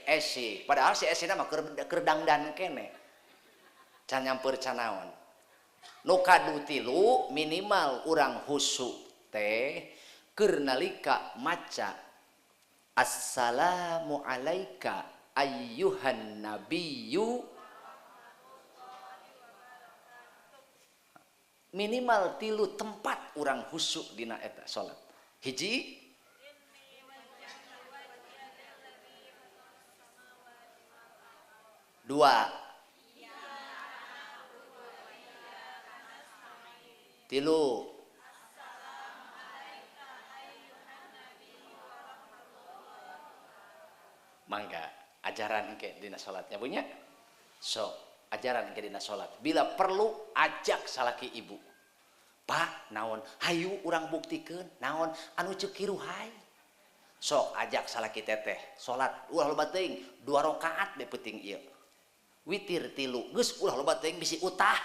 Esih. Padahal si esihna mah keur dangdan kene. Can nyamper can naon. Nu kadu tilu minimal urang husu teh keur nalika maca assalamu alaika ayyuhan nabiyyu, minimal tilu tempat urang husuk dina eta salat. Hiji, dua, tilu. Mangga ajaran ke dina salatnya punya. So, ajaran ke dina salat. Bila perlu ajak salaki ibu. Pak, naon? Hayu urang buktikeun, naon anu ceuk kiruhai. Sok ajak salaki teteh salat ulah loba teuing, 2 rakaat be penting ieu. Witir tilu, geus ulah loba teuing bisi utah.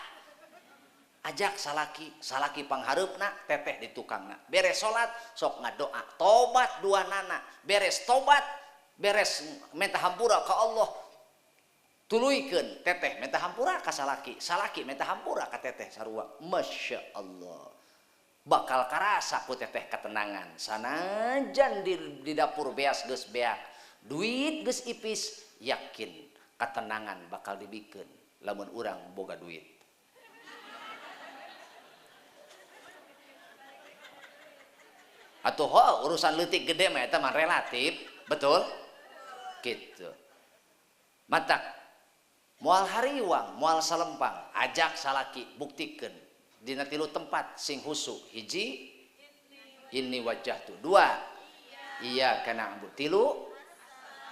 Ajak salaki, salaki panghareupna, teteh di tukangna. Beres salat sok ngadoa, tobat dua nana. Beres tobat, beres minta hampura ka Allah. Tuluykeun teteh minta hampura ka salaki, salaki minta hampura ka teteh sarua. Masya Allah. Bakal karasa ku teteh ketenangan. Sanajan di dapur beas geus beak, duit geus ipis, yakin ketenangan bakal dibikeun lamun urang boga duit. Atuh ho, urusan leutik gede mah eta mah relatif, betul? Gitu. Matak moal hariwang, moal salempang, ajak salaki buktikeun dina tilu tempat sing husu. Hiji, inni wajjahtu. Dua, iyyaka na'budu. Tilu,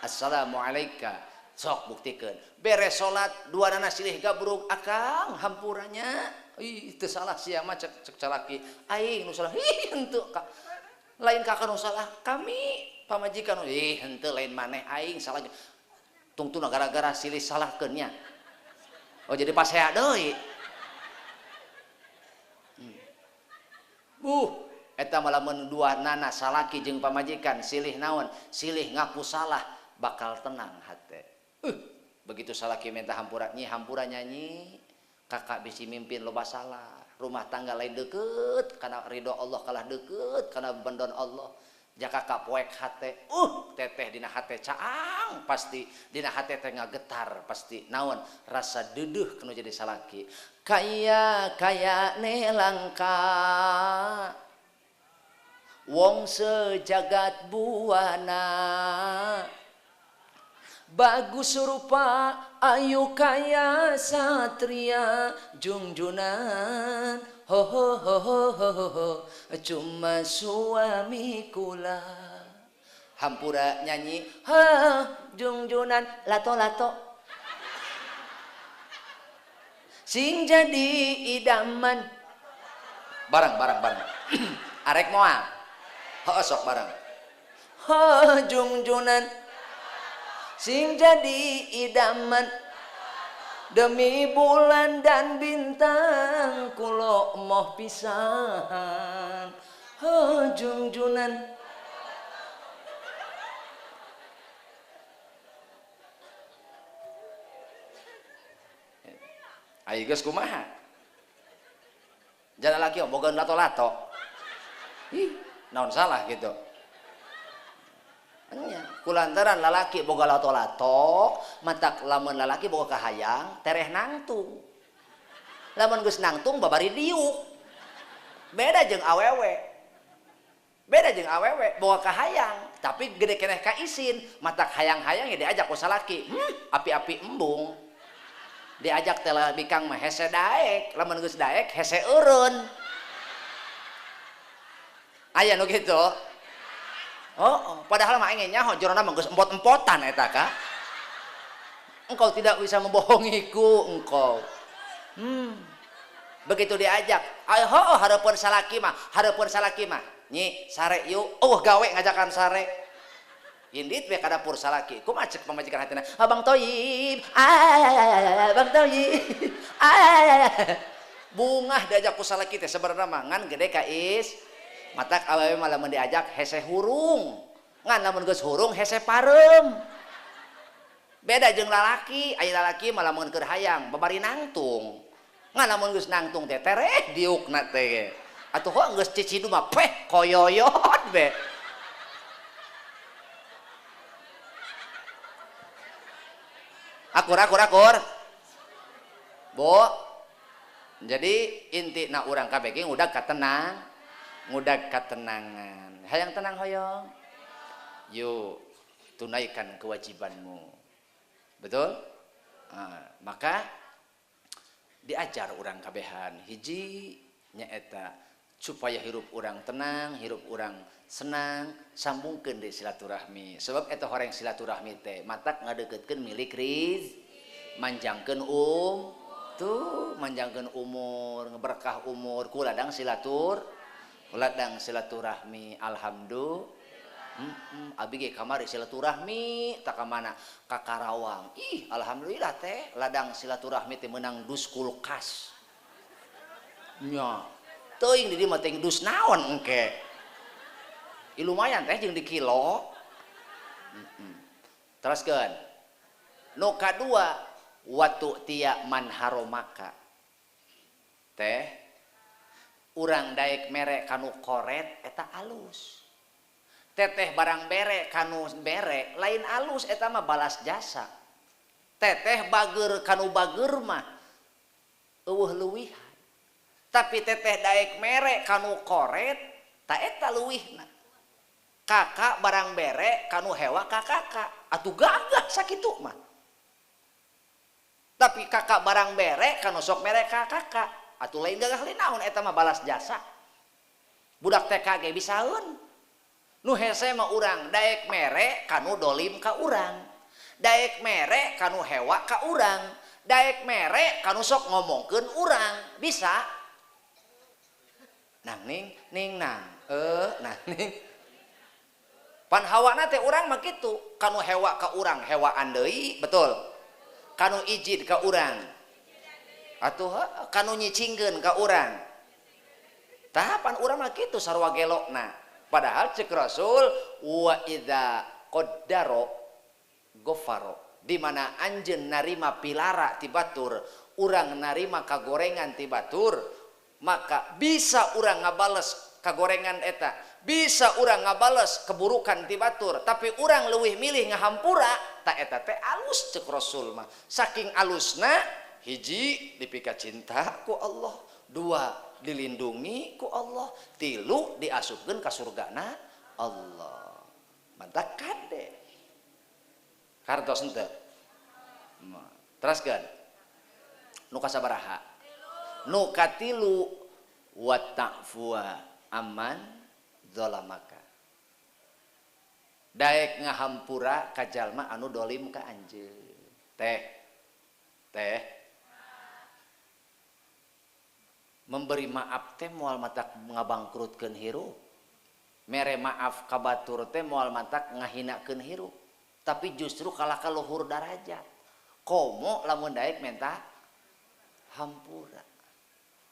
assalamualaika. Sok buktikeun. Beres salat dua nana silih gabrug, akang hampuranya. Ih, teu salah sia mah cek salaki. Aing nu salah. Ih, henteu ka. Lain kakak nu salah, kami pamajikan. Ih, henteu lain maneh aing salah. Tungtuna gara-gara silih salahkeun nya. Oh, jadi pasea deui. Eta mah lamun dua nana salaki jeung pamajikan silih naon, silih ngaku salah, bakal tenang hate. Begitu salaki minta hampura, nyi hampura nyanyi, kakak bisi mimpin loba salah. Rumah tangga lain deket karena ridho Allah, kalah deket karena bendon Allah. Jaka kakak poek hate, teteh dina hate caang pasti, dina hate teh ngagetar pasti. Naon rasa dedeuh kanu jadi salaki. Kaya kaya nelangka wong sejagat buana, bagus rupa ayu kaya satria jungjunan, ho ho ho ho ho ho, cuma suami kula. Hampura nyanyi ha jungjunan lato lato sing jadi idaman. Bareng bareng bareng. Arek moal ho sok bareng. Ho jungjunan sing jadi idaman, demi bulan dan bintang kulo moh pisahan. Ho jungjunan. Ayo geus kumaha? Jalan laki boga lato-lato. Ih, naon salah gitu. Nya, kulantaran lalaki boga lato-lato, matak lamun lalaki boga kahayang, tereh nangtung. Lamun geus nangtung babari diuk. Beda jeung awewe. Beda jeung awewe boga kahayang, tapi gede keneh ka isin, matak hayang-hayang ya diajak ku salaki. Api-api embung. Diajak teh bikang mah hese daek, lamun geus daek hese eureun. Aya nu kitu. Oh, padahal mah aing nyaho jorona mah geus empot-empotan eta ka. Engkau tidak bisa membohongiku engkau. Begitu diajak, ayo heuh hareupeun salaki mah, hareupeun salaki mah. Nyi, sare yuk. Oh, gawe ngajakan sare. Indit we ka dapur salaki. Kumaha cek pamajikan hatina? Abang Toyib, Abang Toyib. Bungah diajak ku salaki teh sebenarnya mah ngan gede ka is. Matak awewe mah lamun diajak hese hurung. Ngan lamun geus hurung hese pareum. Beda jeung lalaki, aya lalaki mah lamun keur hayang babari nangtung. Ngan lamun geus nangtung teh tereh diukna teh. Atuh heuh geus cicidu mah peh koyoyot be. Akur akur akur. Bu. Jadi inti na urang kabeh ge ngudag katenang, ngudag katenangan. Hayang tenang hoyong. Yuk tunaikan kewajibanmu. Betul? Nah, maka diajar urang kabehan hiji nyaeta supaya hirup urang tenang, hirup urang senang, sambungkeun deui silaturahmi. Sebab eta horeng silaturahmi teh matak ngadeukeutkeun milik riz, manjangkeun tuh manjangkeun umur, ngeberkah umur ku ladang silatur, ladang silaturahmi. Alhamdulillah. Abi ge kamari silaturahmi tak ka mana ka Karawang. Ih, alhamdulillah teh ladang silaturahmi teh meunang dus kulkas. Nya. Teuing di dieu mah teh dus naon engke. Ih, lumayan teh jeung di kilo. Teruskeun. Nu kadua watu tia man haromaka. Teh urang daek mere kanu koret eta alus. Teteh barang bere kanu bere lain alus eta mah balas jasa. Teteh bager kanu bager mah eueuh leuwihan. Tapi teteh daek mere kanu koret ta eta leuwihna. Kakak barang bere kanu hewa ka kakak atuh gagah sakitu mah. Tapi kakak barang bere kanu sok mere ka kakak atuh lain gagah lain naon eta mah balas jasa. Budak TK ge bisaeun. Nu hese mah urang daek mere kanu dolim ka urang. Daek mere kanu hewa ka urang. Daek mere kanu sok ngomongkeun urang. Bisa. Nang ning ning nang nang ning. Pan hawana teh urang mah kitu, kanu hewa ka urang hewaan deui, betul. Kanu ijid ka urang. Atuh kanu nyicingkeun ka urang. Tah pan urang mah kitu sarua gelokna. Padahal cek Rasul wa idza qaddaro ghafaro. Di mana anjeun narima pilara ti batur, urang narima kagorengan ti batur, maka bisa urang ngabales kagorengan eta, bisa urang ngabales keburukan ti batur, tapi urang leuwih milih ngahampura, ta eta teh alus cek Rasul mah. Saking alusna, hiji dipika cinta ku Allah, dua dilindungi ku Allah, tilu diasupkeun ka surgana Allah. Mantak kade. Kartos henteu. Teraskeun. Nu kasabaraha? Nu katilu wa ta'fuwa aman zalamaka. Daek ngahampura ka jalma anu dolim ka anjeun. Teh. Teh. Memberi maaf teh moal matak ngabangkrutkeun hirup. Mere maaf ka batur teh moal matak ngahinakeun hirup. Tapi justru kalah ka luhur darajat. Komo lamun daek menta hampura.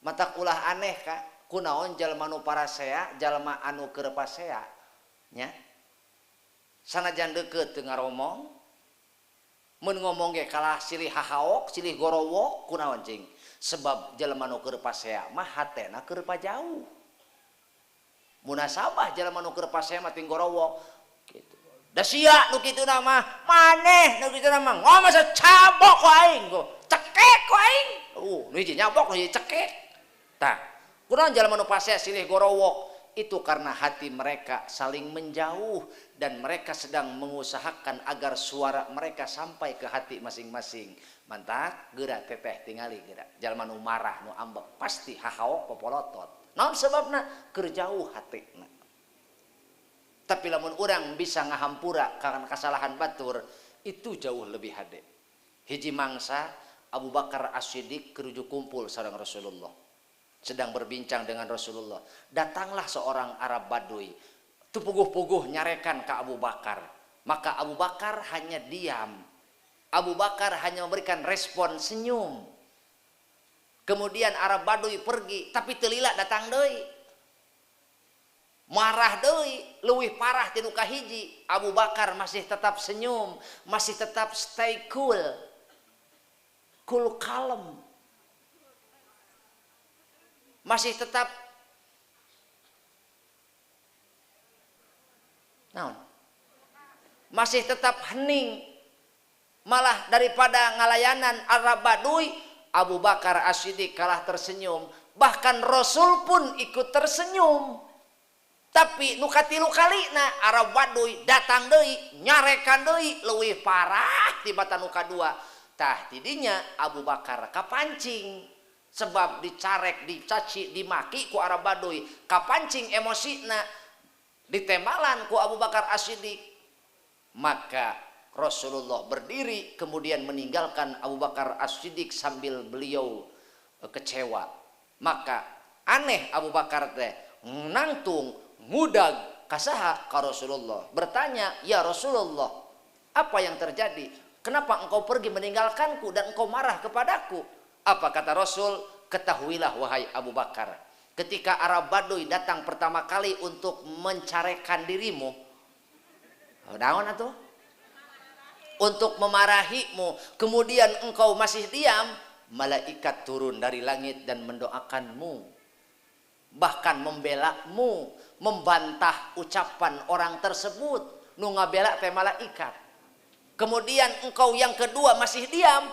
Matak ulah aneh ka kunaon jalma nu parasea, jalma anu keur pasea nya. Sanajan deukeut teu ngaromong, mun ngomong ge kalah silih hahaok, silih gorowok kunaon cing. Sebab jalma nu keur pasea mah hatena keur pajauh. Munasabah jalma nu keur pasea mah ting gorowok kitu. Da sia nu kituna mah, maneh nu kituna mah ngomong cabok ku aing, cekek ku aing. Nu hiji nyabok, nu hiji cekek. Tah, kunaon jalma nu pasea silih gorowok? Itu karena hati mereka saling menjauh dan mereka sedang mengusahakan agar suara mereka sampai ke hati masing-masing. Mantak geura teteh tingali geura. Jalma nu marah nu ambek pasti hahaok popolotot. Naon sebabna? Keur jauh hatina. Tapi lamun urang bisa ngahampura karena kesalahan batur, itu jauh lebih hade. Hiji mangsa Abu Bakar As-Siddiq kerujuk kumpul sareng Rasulullah. Sedang berbincang dengan Rasulullah. Datanglah seorang Arab Badui. Tu puguh-puguh nyarekan ke Abu Bakar. Maka Abu Bakar hanya diam. Abu Bakar hanya memberikan respon senyum. Kemudian Arab Badui pergi, tapi telila datang deui. Marah deui, leuwih parah ti nu kahiji. Abu Bakar masih tetap senyum, masih tetap stay cool. Cool kalem. Masih tetap naon? Masih tetap hening. Malah daripada ngalayanan Arab Badui, Abu Bakar As-Siddiq kalah tersenyum. Bahkan Rasul pun ikut tersenyum. Tapi nu katilu kalina Arab Badui datang deui, nyarekan deui, leuwih parah tibatan nu kadua. Tah tidinya Abu Bakar kapancing. Sebab dicarek, dicaci, dimaki ku Arab Badui, kapancing emosina, ditembalan ku Abu Bakar As-Siddiq. Maka Rasulullah berdiri kemudian meninggalkan Abu Bakar As-Siddiq sambil beliau kecewa. Maka aneh Abu Bakar teh nangtung ngudag kasaha ka Rasulullah, bertanya, "Ya Rasulullah, apa yang terjadi? Kenapa engkau pergi meninggalkanku dan engkau marah kepadaku?" Apa kata Rasul? Ketahuilah wahai Abu Bakar, ketika Arab Badui datang pertama kali untuk mencarekan dirimu, naon atuh? Untuk memarahimu, kemudian engkau masih diam, malaikat turun dari langit dan mendoakanmu, bahkan membelamu, membantah ucapan orang tersebut. Nu ngabela teh malaikat. Kemudian engkau yang kedua masih diam,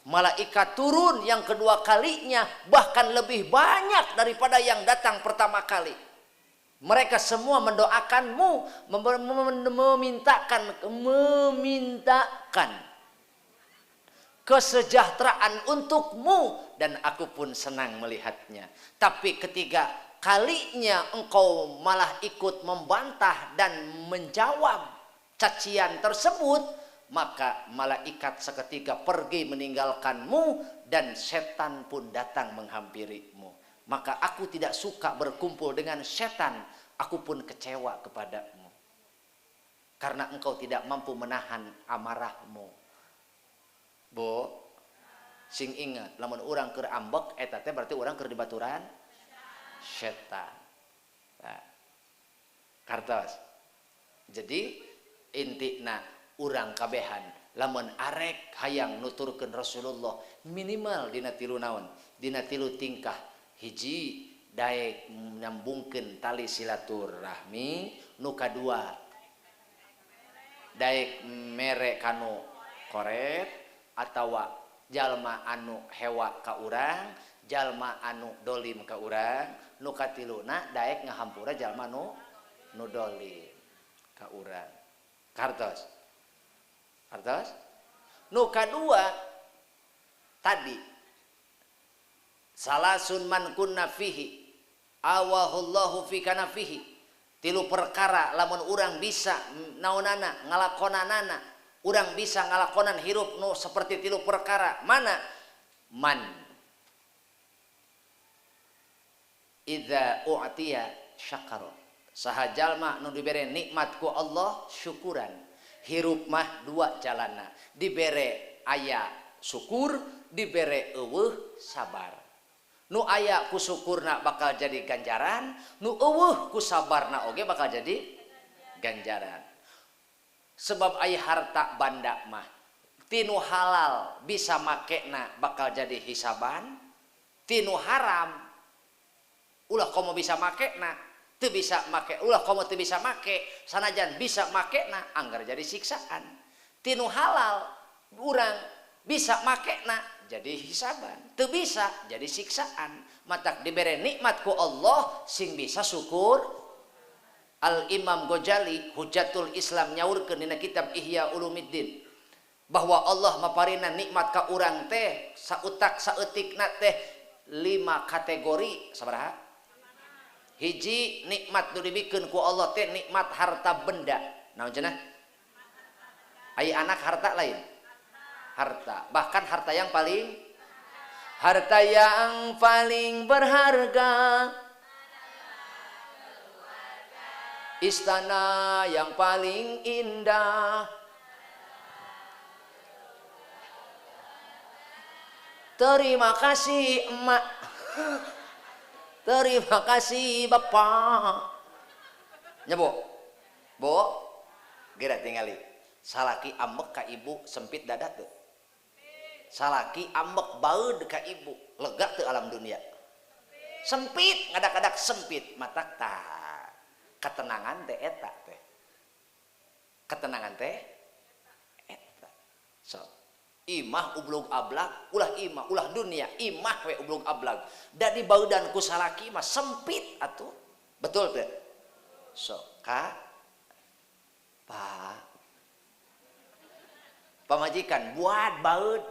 malaikat turun yang kedua kalinya, bahkan lebih banyak daripada yang datang pertama kali. Mereka semua mendoakanmu, memintakan kesejahteraan untukmu, dan aku pun senang melihatnya. Tapi ketiga kalinya engkau malah ikut membantah dan menjawab cacian tersebut, maka malaikat seketika pergi meninggalkanmu dan setan pun datang menghampirimu. Maka aku tidak suka berkumpul dengan setan, aku pun kecewa kepadamu. Karena engkau tidak mampu menahan amarahmu. Bu, sing ingat, lamun urang keur ambek eta teh berarti urang keur dibaturan setan. Nah, kartos. Jadi intina urang kabehan lamun arek hayang nuturkeun Rasulullah minimal dina tilu naon, dina tilu tingkah. Hiji, daek nyambungkeun tali silaturahmi. Nu kadua, daek mere kanu koret atawa jalma anu hewa ka urang, jalma anu dolim ka urang. Nu katiluna daek ngahampura jalma nu dolim ka urang. Kartos. Kartos? Nu kadua tadi, salasun man kunna fihi awahullahu fi kanafihi. Tilu perkara lamun urang bisa naonana ngalakonanana, urang bisa ngalakonan hirup nu seperti tilu perkara. Mana? Man idza u'tiya syakara. Saha jalma nu dibere nikmat ku Allah syukuran. Hirup mah dua jalana, dibere aya syukur, dibere eueuh sabar. Nu aya ku syukurna bakal jadi ganjaran, nu eueuh ku sabarna oge bakal jadi ganjaran. Sebab aya harta banda mah tinu halal bisa makena bakal jadi hisaban, tinu haram ulah komo bisa makena, teu bisa make, ulah komo teu bisa make, sanajan bisa makena anggar jadi siksaan. Tinu halal urang bisa makena jadi hisaban, teu bisa jadi siksaan. Matak dibere nikmat ku Allah sing bisa syukur. Al Imam Ghazali Hujatul Islam nyaurkeun dina kitab Ihya Ulumuddin bahwa Allah maparina nikmat ka urang teh sautak saeutikna teh 5 kategori. Sabaraha? Hiji, nikmat nu dibikeun ku Allah teh nikmat harta benda. Naon cenah? Aya anak harta lain? Harta, bahkan harta yang paling, harta yang paling berharga, istana yang paling indah. Terima kasih emak, terima kasih bapak. Nya bu, bu, geura tingali. Salaki ambek ka ibu sempit dada teu. Salaki ambek baeud ka ibu lega teu alam dunia. Sempit, ngadak-ngadak sempit, matak tah. Ketenangan teh eta teh. Ketenangan teh eta. So, imah ublug ablak, ulah imah, ulah dunia, imah we ublug ablak. Da dibaudan ku salaki mah sempit atuh. Betul teh? So, ka pak pamajikan buat baeud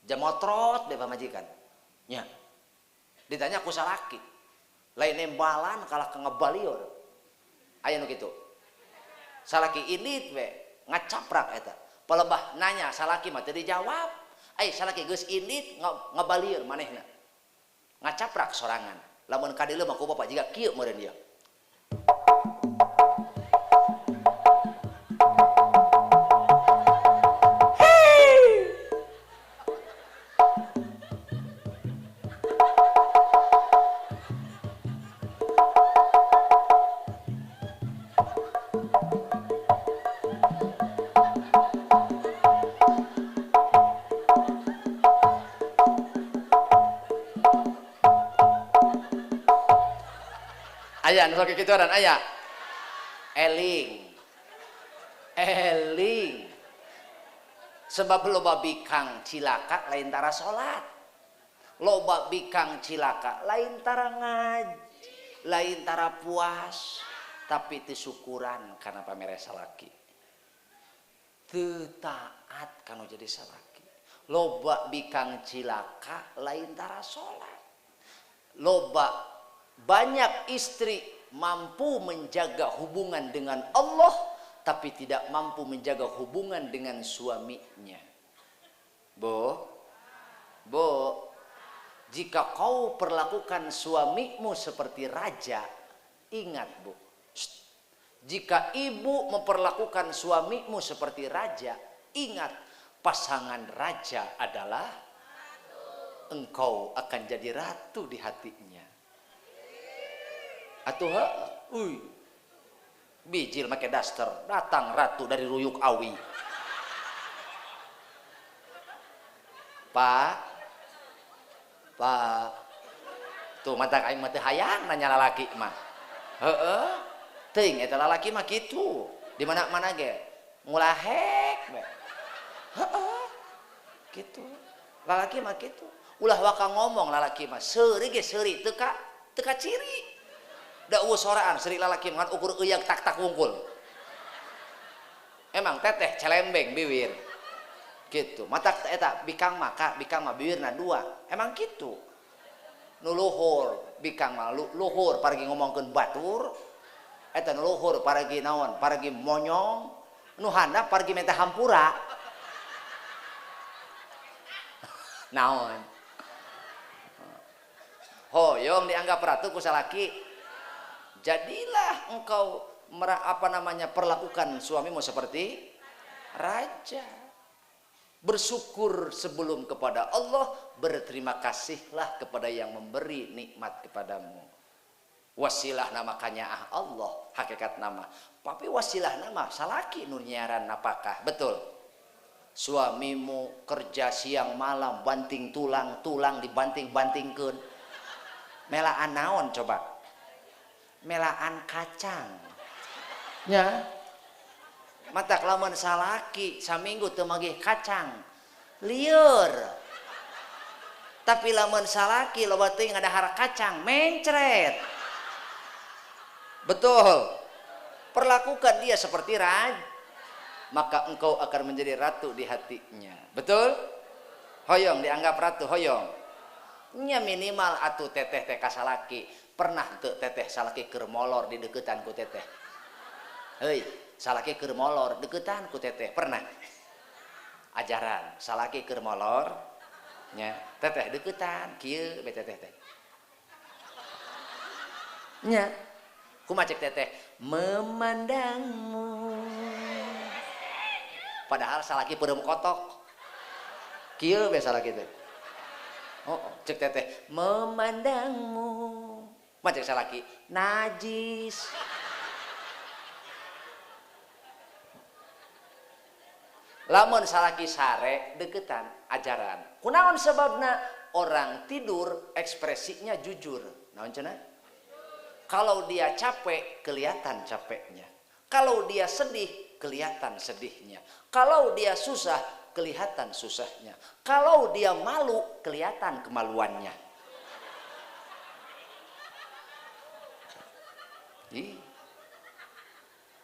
jamotrot deh pamajikan nya. Ditanya ku salaki, lain nembalan kalah ke ngebalior. Aya nu kitu. Salaki indit we ngacaprak eta. Palebah nanya salaki mah teu dijawab. Ai salaki geus indit ngebalieur manehna. Ngacaprak sorangan. Lamun ka dieu mah ku bapak jiga kieu meureun ieu. Aya nu sok kikituan aya. Eling. Eling. Sebab loba bikang cilaka lain tara salat. Loba bikang cilaka lain tara ngaji. Lain tara puas tapi teu syukuran kana pamere salaki. Teu taat kana jadi salaki. Loba bikang cilaka lain tara salat. Loba banyak istri mampu menjaga hubungan dengan Allah tapi tidak mampu menjaga hubungan dengan suaminya. Bo, bo, jika kau perlakukan suamimu seperti raja, ingat bu, jika ibu memperlakukan suamimu seperti raja, ingat pasangan raja adalah engkau akan jadi ratu di hatinya. Atuh, ui, bijil make daster, datang ratu dari Ruyuk Awi. Pak, pak, tuh mata aing mah teu hayang nanya lalaki mah. Heeh, teuing eta lalaki mah kitu. Di mana-mana ge ngulahek we. Heeh, kitu. Lalaki mah kitu. Ulah waka ngomong lalaki mah, seuri ge seuri teu ka ciri. Da eueuh soraan seuri lalaki mah ukur euyak tak-tak wungkul. Emang teteh celembeng bibir. Gitu. Mata eta bikang mah ka bikang mah bibirna dua. Emang kitu. Nu luhur bikang mah luhur paragi ngomongkeun batur. Eta nu luhur paragi naon? Paragi monyong. Nu handap paragi minta hampura. Naon? Hoyong dianggap ratu ku salaki. Jadilah engkau perlakukan suamimu seperti raja. Bersyukur sebelum kepada Allah, berterima kasihlah kepada yang memberi nikmat kepadamu. Wasilah nama kanyaah Allah, hakikat nama. Tapi wasilah nama salaki nu nyiaran napakah, betul. Suamimu kerja siang malam, banting tulang, tulang dibanting-bantingkeun. Melaan naon coba? Melaan kacang. Nya. Matak lamun salaki saminggu teu magih kacang lieur. Tapi lamun salaki loba teuing ngadahar kacang mencret. Betul. Perlakukan dia seperti raja, maka engkau akan menjadi ratu di hatinya. Betul? Hoyong dianggap ratu, hoyong. Nya minimal atuh teteh teh ka salaki. Pernah teu teteh salaki keur molor di deukeutan ku teteh? Heuy, salaki keur molor deukeutan ku teteh, pernah? Ajaran salaki keur molor nya teteh deukeutan kieu be teteh teh. Nya kumaha cek teteh? Memandangmu. Padahal salaki peureum kotok. Kieu be salaki teh. Oh, cek teteh memandangmu. Kumaha cek salaki? Najis. Lamun salaki sare deketan ajaran. Kunaon sebabna? Orang tidur ekspresinya jujur. Naon cenah? Kalau dia capek kelihatan capeknya. Kalau dia sedih kelihatan sedihnya. Kalau dia susah kelihatan susahnya. Kalau dia malu kelihatan kemaluannya. Ih.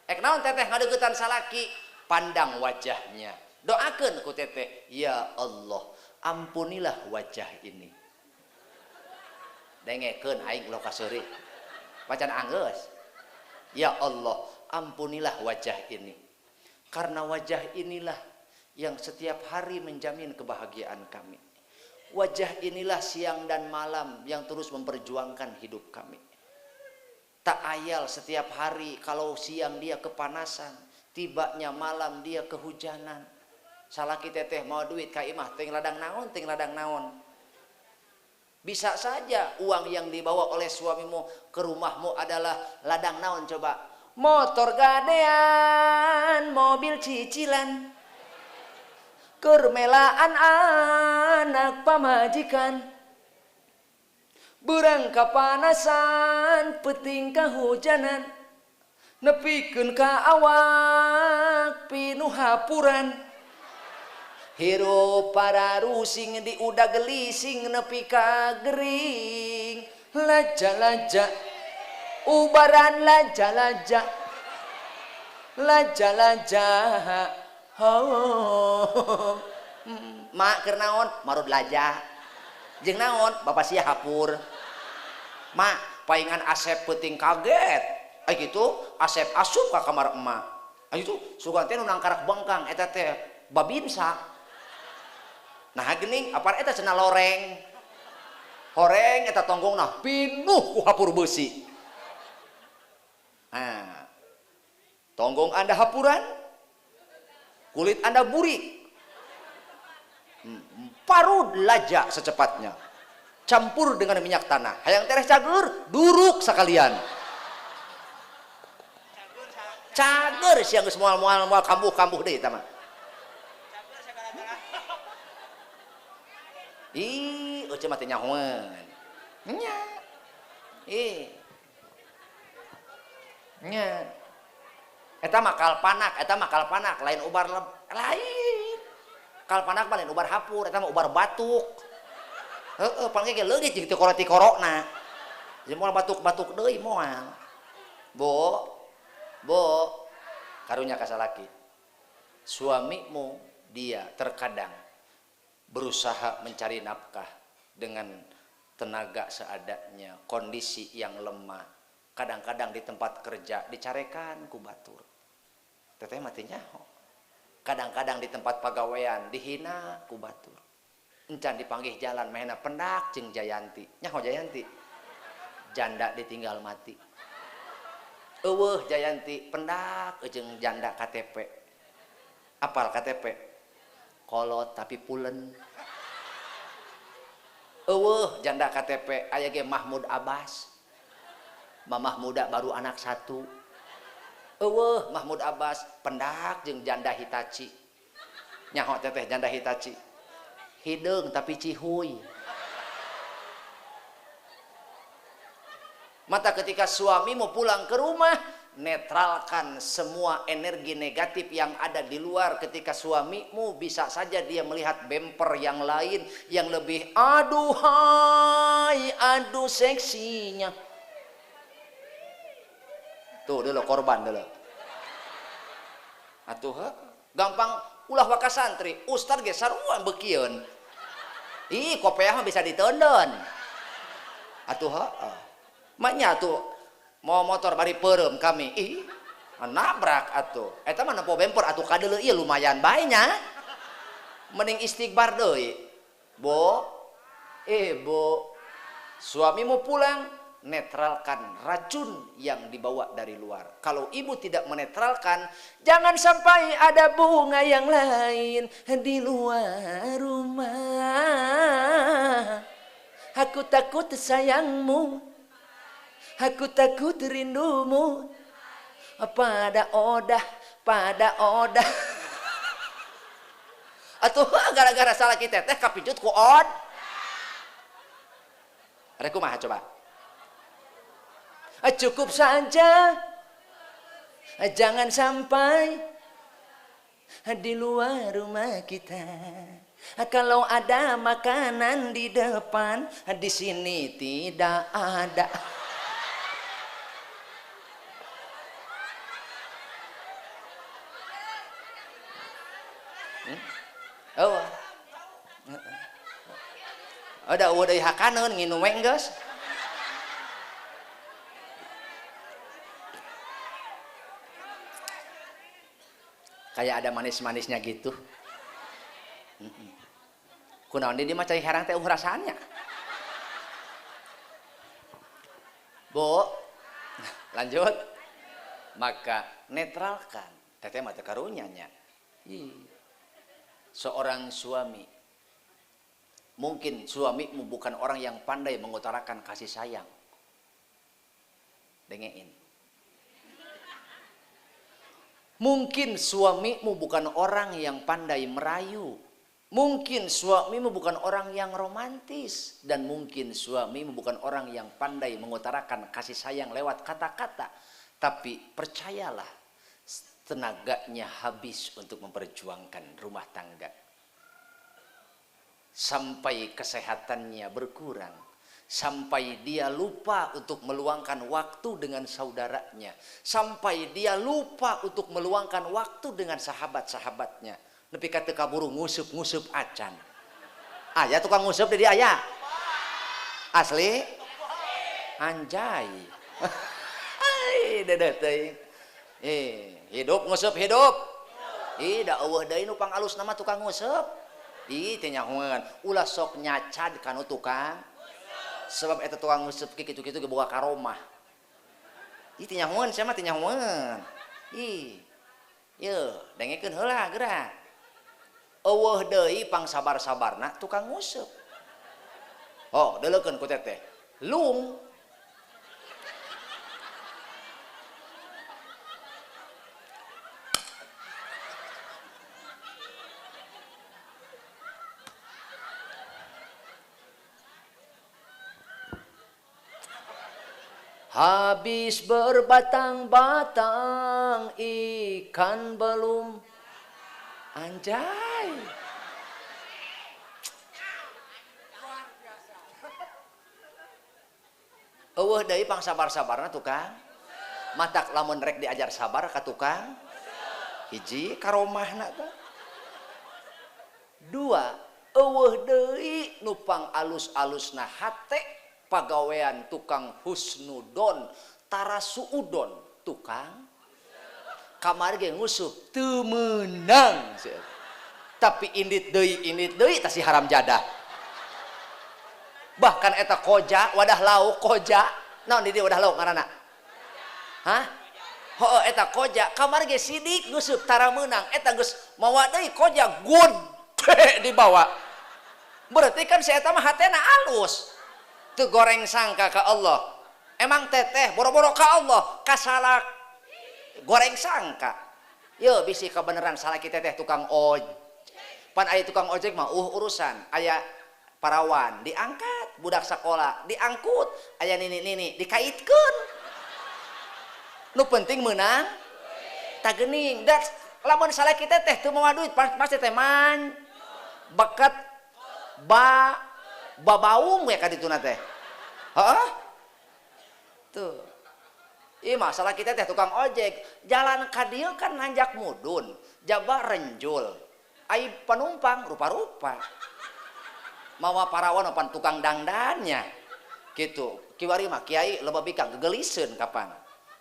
Ek naon teteh ngadeukeutan salaki? Pandang wajahnya, doakan ku teteh, ya Allah ampunilah wajah ini. Dengekeun aing ulah kaseuri macan anggeus. Ya Allah ampunilah wajah ini, karena wajah inilah yang setiap hari menjamin kebahagiaan kami. Wajah inilah siang dan malam yang terus memperjuangkan hidup kami. Tak ayal setiap hari kalau siang dia kepanasan, tibanya malam dia kehujanan. Salaki teteh mau duit ka imah ting ladang naon, ting ladang naon. Bisa saja uang yang dibawa oleh suamimu ke rumahmu adalah ladang naon coba. Motor gadean, mobil cicilan, kermelaan anak pamajikan, berang kapanasan, peting kahujanan, nepikeun ka awak pinuh hapuran, hirup para rusing di udah gelising nepi ka gering, laja-laja. Ubaran laja-laja. Laja-laja. Oh. Mak keur naon? Marud laja. Jeung naon? Bapak sia hapur. Mak, paingan Asep peuting kaget. Ai kitu Asep asup ka kamar emak. Ai kitu sugan teh nu nangkarak bengkang eta teh babinsa. Nah geuning apar eta cenah loreng. Horeng eta tonggongna pinuh ku hapur beusi. Nah, tonggong Anda hapuran, kulit Anda burik. Parud laja secepatnya. Campur dengan minyak tanah. Hayang tereh cager, duruk sekalian. Cager siang geus moal-moal moal kambuh-kambuh deui eta mah. Ih, eueuh mah teh nyahoeun. Nya. Ih. Nya. Eta mah kalpanak, lain ubar lain. Kalpanak mah lain ubar hapur, eta mah ubar batuk. Heeh, pan ge leungit jeung tikoro-tikorona. Jeung moal batuk-batuk deui moal. Bu. Bu, karunya ka salaki. Suamimu dia terkadang berusaha mencari nafkah dengan tenaga seadanya, kondisi yang lemah. Kadang-kadang di tempat kerja dicarekan ku batur. Teteh mati nyaho. Kadang-kadang di tempat pagawean dihina ku batur. Encan dipanggih jalan mehna pendak jeung Jayanti. Nyaho Jayanti. Janda ditinggal mati. Eueuh Jayanti pendak jeung janda KTP. Apal KTP? Kolot tapi pulen. Eueuh janda KTP aya ge Mahmud Abbas. Mamah muda baru anak satu. Eueuh Mahmud Abbas pendak jeung janda Hitachi. Nyaho teteh janda Hitachi. Hideung tapi cihuy. Mata ketika suamimu pulang ke rumah, netralkan semua energi negatif yang ada di luar. Ketika suamimu bisa saja dia melihat bemper yang lain yang lebih aduhai, aduh seksinya. Tuh dulu korban dulu. Atuh gampang ulah waka santri, ustad ge sarua beukieun. Ih, kopeah mah bisa ditendon. Atuh heeh. Maknya tuh mau motor bari peureum kami, ih nabrak atuh. Eta mah nempo bemper atuh kadeuleu ieu lumayan bae nya. Mending istighfar deui. Bu, bu, suamimu pulang, netralkan racun yang dibawa dari luar. Kalau ibu tidak menetralkan, jangan sampai ada bunga yang lain di luar rumah. Aku takut sayangmu, aku takut rindumu. Pada odah, pada odah. Atuh gara-gara salah kita teh kapijut ku od. Rek kumaha coba? Cukup saja, jangan sampai di luar rumah kita. Kalau ada makanan di depan, di sini tidak ada. Oh. Ada eueuh deui hakaneun nginum we geus. Kayak ada manis-manisnya gitu. Kunaon di mah cai herang teh rasaannya. Bu, lanjut. Maka netralkan. Teteh mah teu karunya nya. Seorang suami, mungkin suamimu bukan orang yang pandai mengutarakan kasih sayang. Dengein. Mungkin suamimu bukan orang yang pandai merayu. Mungkin suamimu bukan orang yang romantis. Dan mungkin suamimu bukan orang yang pandai mengutarakan kasih sayang lewat kata-kata. Tapi percayalah, tenaganya habis untuk memperjuangkan rumah tangga. Sampai kesehatannya berkurang. Sampai dia lupa untuk meluangkan waktu dengan saudaranya. Sampai dia lupa untuk meluangkan waktu dengan sahabat-sahabatnya. Nepi ka teu kaburu nguseup-nguseup acan. Aya tukang nguseup di dieu aya? Asli? Anjay. Ai dedeh teuing. Hidup nguseup hidup. Ih da eueuh deui nu pangalus nama tukang nguseup. Ih teu nyahoeun. Ulah sok nyacad kanu tukang. Sebab eta tukang nguseup kitu-kitu ge boga karomah. Ih teu nyahoeun sia mah teu nyahoeun. Ih. Yeuh, dengekeun heula geura. Eueuh deui pangsabar-sabarna tukang nguseup. Oh, deuleukeun ku teteh. Lung. Habis berbatang-batang ikan belum. Anjay. Eueuh deui pangsabar-sabarna tukang. Matak lamun rek diajar sabar ka tukang. Hiji karomahna tah. Dua, eueuh deui nu pangalus-alusna hate pagawean tukang husnudon, tarasuudon tukang. Kamari ge ngusup teu meunang. Tapi indit deui tah si haram jadah. Bahkan eta koja wadah lauk koja. Naon di dieu wadah lauk ngaranna? Hah? Heuh eta koja kamari ge sidik ngusup tara meunang eta geus mawa deui koja gede dibawa. Berarti kan si eta mah hatena alus. Teu goreng sangka ka Allah. Emang teteh boro-boro ka Allah kasalak goreng sangka. Yo bisi kebenaran salaki teteh tukang ojek. Pan aya tukang ojek mah urusan. Aya parawan diangkat, budak sekolah diangkut, aya nini-nini dikaitkeun. Nu penting meunang tah geuning. Da lamun salaki teteh teu mawa duit pasti teh man beket ba babaung we ka dituna teh. Heeh? Tuh. Ih masalah kita teh tukang ojek, jalan ka dieu kan nanjak mudun, jaba renjul. Ai penumpang rupa-rupa. Mawa parawan pan tukang dangdannya. Gitu. Kiwari mah kiai loba bikang gegeliseun kapan.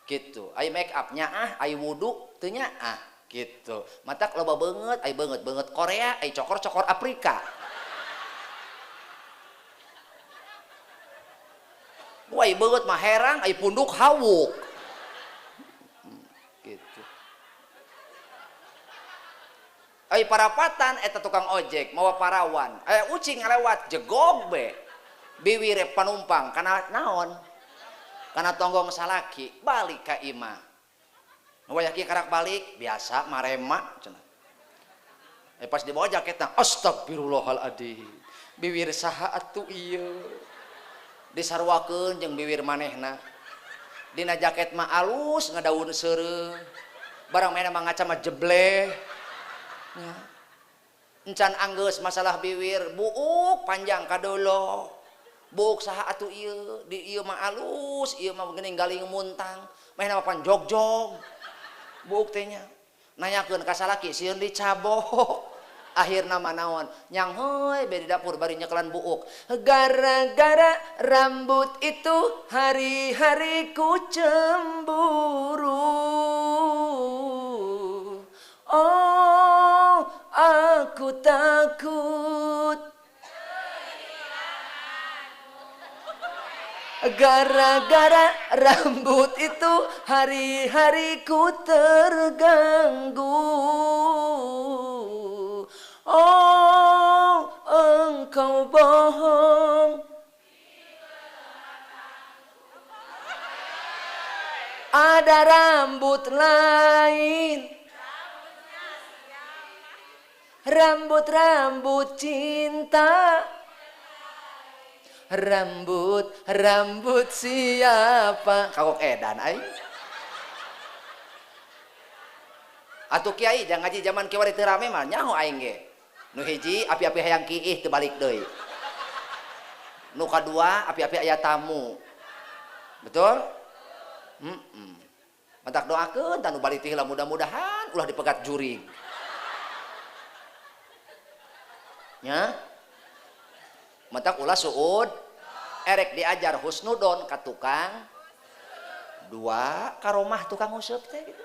Gitu. Ai make up nyaah, ai wudu teu nyaah. Gitu. Matak loba beungeut, ai beungeut-beungeut Korea, ai cokor-cokor Afrika. Wah, beungeut mah herang, ai punduk hawuk. Gitu. Ai parapatan eta tukang ojek mawa parawan. Aya ucing ngalewat jegog be. Biwire panumpang kana naon? Kana tonggong salaki balik ka imah. Wayah kieu karak balik biasa marema cenah. Pas dibawa jaketna astagfirullahaladzim. Biwir saha atuh ieu? Disarwakeun jeung biwir manehna. Dina jaket mah alus ngadaun seureuh. Barang mainna mah ngaca mah jebleh. Nya. Encan anggeus masalah biwir buuk panjang kadolo. Buuk saha atuh ieu? Di ieu mah alus, ieu mah geuning galing muntang. Mainna mah pan jog-jog. Buuk teh nya. Nanyakeun ka salaki sieun dicabok. Akhirna mah naon? Nyang heuy be di dapur bari nyekelan buuk. Gara-gara rambut itu hari-hari ku cemburu. Oh, aku takut. Gara-gara rambut itu hari-hari ku terganggu. Oh, engkau bohong. Ada rambut lain, rambut-rambut cinta, rambut-rambut siapa? Kagok edan aing. Atuh kiai jangan ngaji zaman kiwari teu rame mah nyaho aing ge. Nu hiji api-api hayang kiih teu balik deui. Nu kadua api-api aya tamu. Betul? Matak doakeun tah nu balik teh heula mudah-mudahan ulah dipegat jurig. Nya? Matak ulah suud erek diajar husnudon ka tukang dua karomah tukang nguseup teh gitu.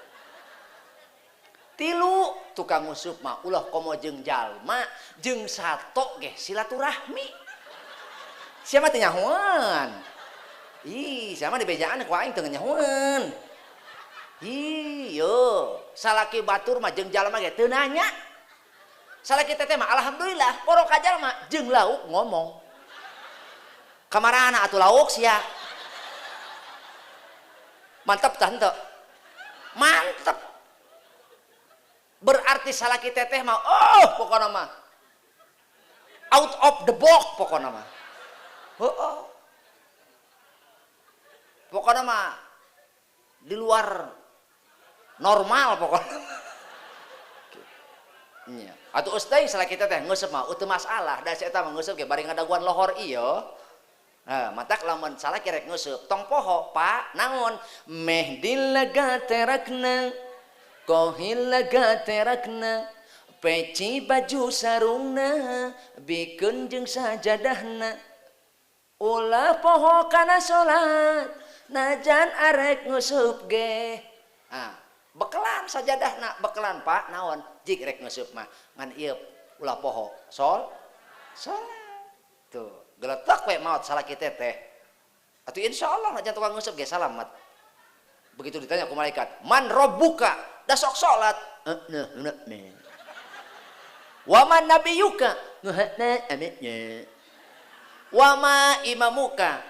Tilu tukang nguseup mah ulah komo jeung jalma jeung sato ge silaturahmi. Sia mah teu nyahoan. Ih, sia mah dibejaan ku aing teu nyahoan. Ih, yo, salaki batur mah jeung jalma ge teu nanya. Salaki teteh mah alhamdulillah poro ka jalma jeung lauk ngomong. Kamarana atuh lauk sia. Mantep tah henteu? Mantep. Berarti salaki teteh mah oh pokona mah out of the box pokona mah. Heeh. Pokona mah di luar normal pokona. Nya. Atuh geus deui salaki teteh ngeuseum mah teu masalah da si eta mah ngeuseum ge bari ngadaguan lohor ieu. Nah, matak lamun salaki rek ngeuseum tong poho Pak naon meh dilaga terakna kohil laga terakna peci baju sarungna bikeun jeung sajadahna ulah poho kana salat najan arek ngeusup ge. Ah, bekelan sajadahna bekelan Pak naon jik rek ngeusup mah ngan ieu ulah poho sol salat tuh geletak we maot salaki teteh atuh insyaallah najan tukang ngeusup ge salamat. Begitu ditanya ku malaikat man robbuka da sok salat wa man nabiyuka wa ma imamuka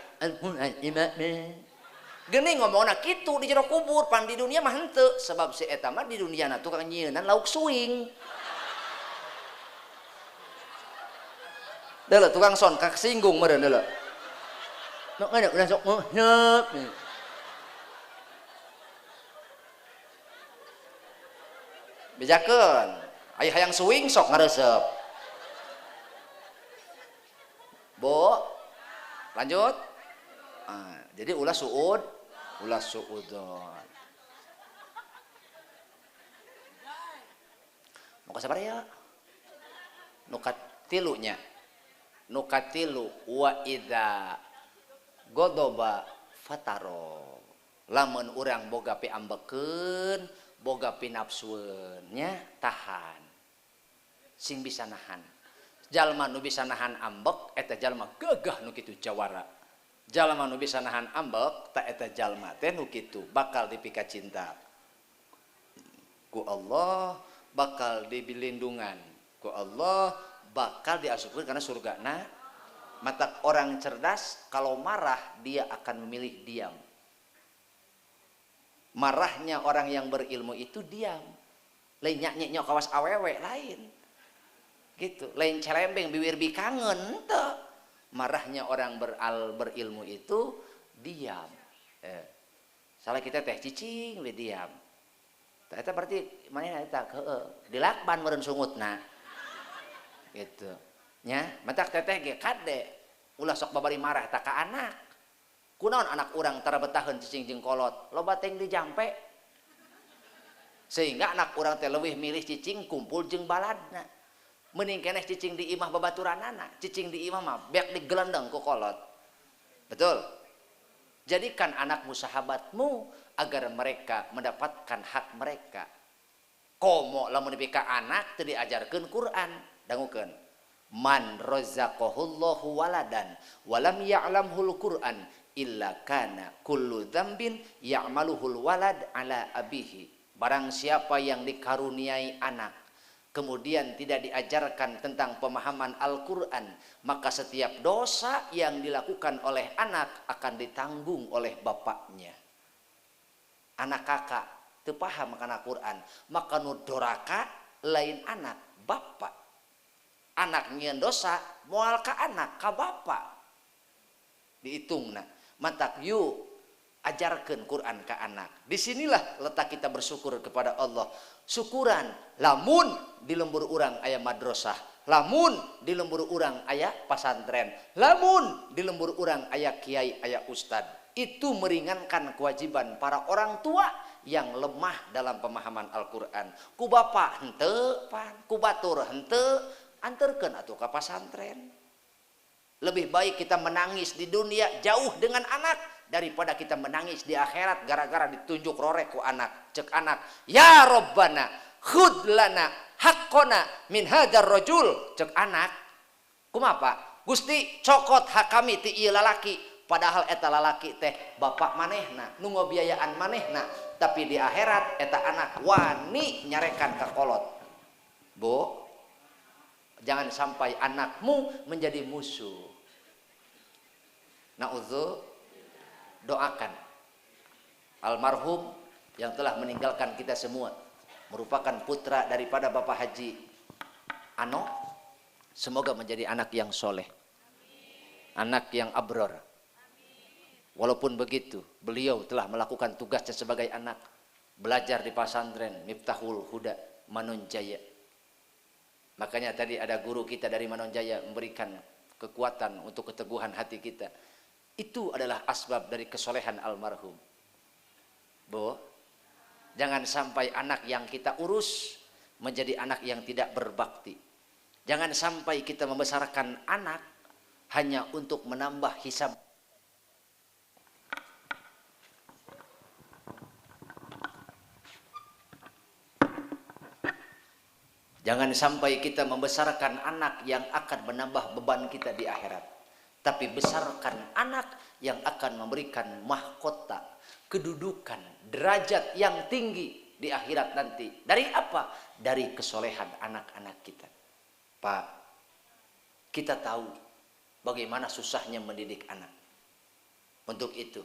geuning ngomongna kitu di jero kubur pan di dunia mah henteu sebab si eta mah di dunia na tukang nyieunan lauk suing. Deuleu tukang son kasinggung meureun deuleu. Nu ngene ulah sok ngeup. Bejakeun, aya hayang suing sok ngaresep. Bu, lanjut. Nah, jadi ulah suud, ulah suudon. Mau sabar ya? Nu katilunya. Nu katilu wa idza godoba fataro. Lamun urang boga piambekeun, boga pinapsueun nya tahan. Sing bisa nahan. Jalma nu bisa nahan ambek eta jalma gagah nu kitu jawara. Jalma nu bisa nahan ambek ta eta jalma teh nu kitu bakal dipika cinta ku Allah, bakal dibilindungan ku Allah, bakal diasupkeun kana surgana. Matak orang cerdas kalau marah dia akan memilih diam. Marahnya orang yang berilmu itu diam. Lain nyak-nyok kawas awewe lain. Gitu, lain celembeng bibir bikangen teu. Marahnya orang berilmu itu diam. Salah kita teh cicing we diam. Tah eta berarti manehna eta heueuh dilakban meureun sungutna. Gitu. Nya, matak teteh ge kade ulah sok babari marah ta ka anak. Kunaon anak urang tara betaheun cicing jeung kolot, loba teh dijampe. Sehingga anak urang teh leuwih milih cicing kumpul jeung baladna. Mending keneh cicing di imah babaturanana, cicing di imah mah beak digelendeng ku kolot. Betul? Jadikan anakmu sahabatmu agar mereka mendapatkan hak mereka. Komo lamun dipika anak teu diajarkeun Quran, dangukeun. Man razaqahullahu waladan walam ya'lamhul Quran illa kana kullu dzambin ya'maluhul walad ala abihi. Barang siapa yang dikaruniai anak kemudian tidak diajarkan tentang pemahaman Al-Quran, maka setiap dosa yang dilakukan oleh anak akan ditanggung oleh bapaknya. Anak kakak teu paham kana Quran, maka nu doraka lain anak, bapak. Anak nyieun dosa moal ka anak, ka bapak. Dihitungna. Matak yuk ajarkeun Quran ka anak. Disinilah letak kita bersyukur kepada Allah. Syukuran lamun di lembur urang aya madrasah, Lamun di lembur urang aya pasantren, lamun di lembur urang aya kiai, aya ustad. Itu meringankan kewajiban para orang tua yang lemah dalam pemahaman Al-Quran. Ku bapak henteu pan, ku batur henteu, anterkeun atuh ka pasantren. Lebih baik kita menangis di dunia jauh dengan anak daripada kita menangis di akhirat gara-gara ditunjuk rorek ku anak. Cek anak, ya Robbana khud lana haqqona min hadzal rajul. Cek anak, kumaha Pak? Gusti cokot hak kami ti ieu lalaki. Padahal eta lalaki teh bapak manehna, nu ngabiayaan manehna, tapi di akhirat eta anak wani nyarekan ka kolot. Bu, jangan sampai anakmu menjadi musuh. Na'udzu, doakan almarhum yang telah meninggalkan kita semua, merupakan putra daripada Bapak Haji Ano, semoga menjadi anak yang soleh, anak yang abror. Walaupun begitu, beliau telah melakukan tugasnya sebagai anak, belajar di pesantren Miftahul Huda Manonjaya. Makanya tadi ada guru kita dari Manonjaya memberikan kekuatan untuk keteguhan hati kita. Itu adalah asbab dari kesolehan almarhum. Bu, jangan sampai anak yang kita urus menjadi anak yang tidak berbakti. Jangan sampai kita membesarkan anak hanya untuk menambah hisab. Jangan sampai kita membesarkan anak yang akan menambah beban kita di akhirat. Tapi besarkan anak yang akan memberikan mahkota, kedudukan, derajat yang tinggi di akhirat nanti. Dari apa? Dari kesolehan anak-anak kita. Pak, kita tahu bagaimana susahnya mendidik anak. Untuk itu,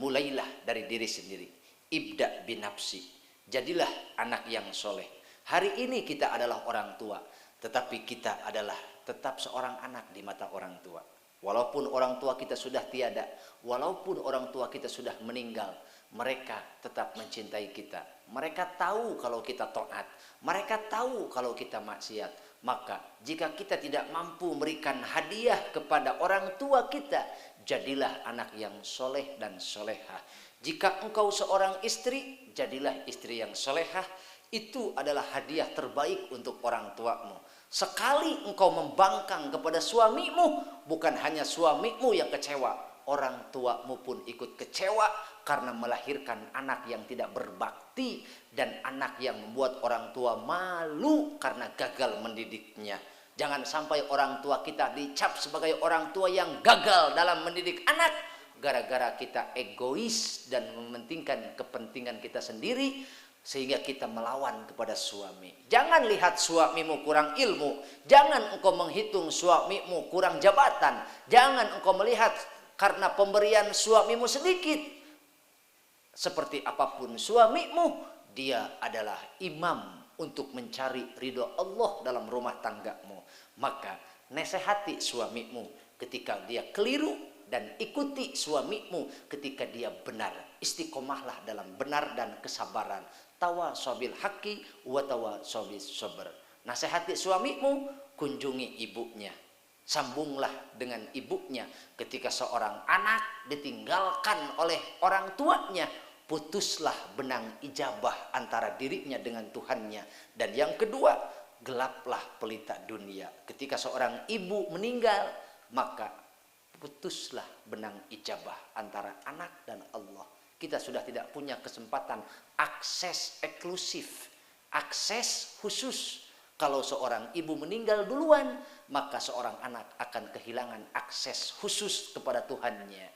mulailah dari diri sendiri. Ibda binafsi. Jadilah anak yang soleh. Hari ini kita adalah orang tua, tetapi kita adalah tetap seorang anak di mata orang tua. Walaupun orang tua kita sudah tiada, walaupun orang tua kita sudah meninggal, mereka tetap mencintai kita. Mereka tahu kalau kita taat, mereka tahu kalau kita maksiat. Maka jika kita tidak mampu memberikan hadiah kepada orang tua kita, jadilah anak yang soleh dan solehah. Jika engkau seorang istri, jadilah istri yang solehah. Itu adalah hadiah terbaik untuk orang tuamu. Sekali engkau membangkang kepada suamimu, bukan hanya suamimu yang kecewa, orang tuamu pun ikut kecewa karena melahirkan anak yang tidak berbakti dan anak yang membuat orang tua malu karena gagal mendidiknya. Jangan sampai orang tua kita dicap sebagai orang tua yang gagal dalam mendidik anak gara-gara kita egois dan mementingkan kepentingan kita sendiri, sehingga kita melawan kepada suami. Jangan lihat suamimu kurang ilmu, jangan engkau menghitung suamimu kurang jabatan, jangan engkau melihat karena pemberian suamimu sedikit. Seperti apapun suamimu, dia adalah imam untuk mencari ridho Allah dalam rumah tanggamu. Maka nasihati suamimu ketika dia keliru dan ikuti suamimu ketika dia benar. Istiqomahlah dalam benar dan kesabaran. Tawasabil haqqi wa tawasabil sabr. Nasihati suamimu, kunjungi ibunya. Sambunglah dengan ibunya. Ketika seorang anak ditinggalkan oleh orang tuanya, putuslah benang ijabah antara dirinya dengan Tuhannya. Dan yang kedua, gelaplah pelita dunia. Ketika seorang ibu meninggal, maka putuslah benang ijabah antara anak dan Allah. Kita sudah tidak punya kesempatan akses eksklusif, akses khusus. Kalau seorang ibu meninggal duluan, maka seorang anak akan kehilangan akses khusus kepada Tuhannya.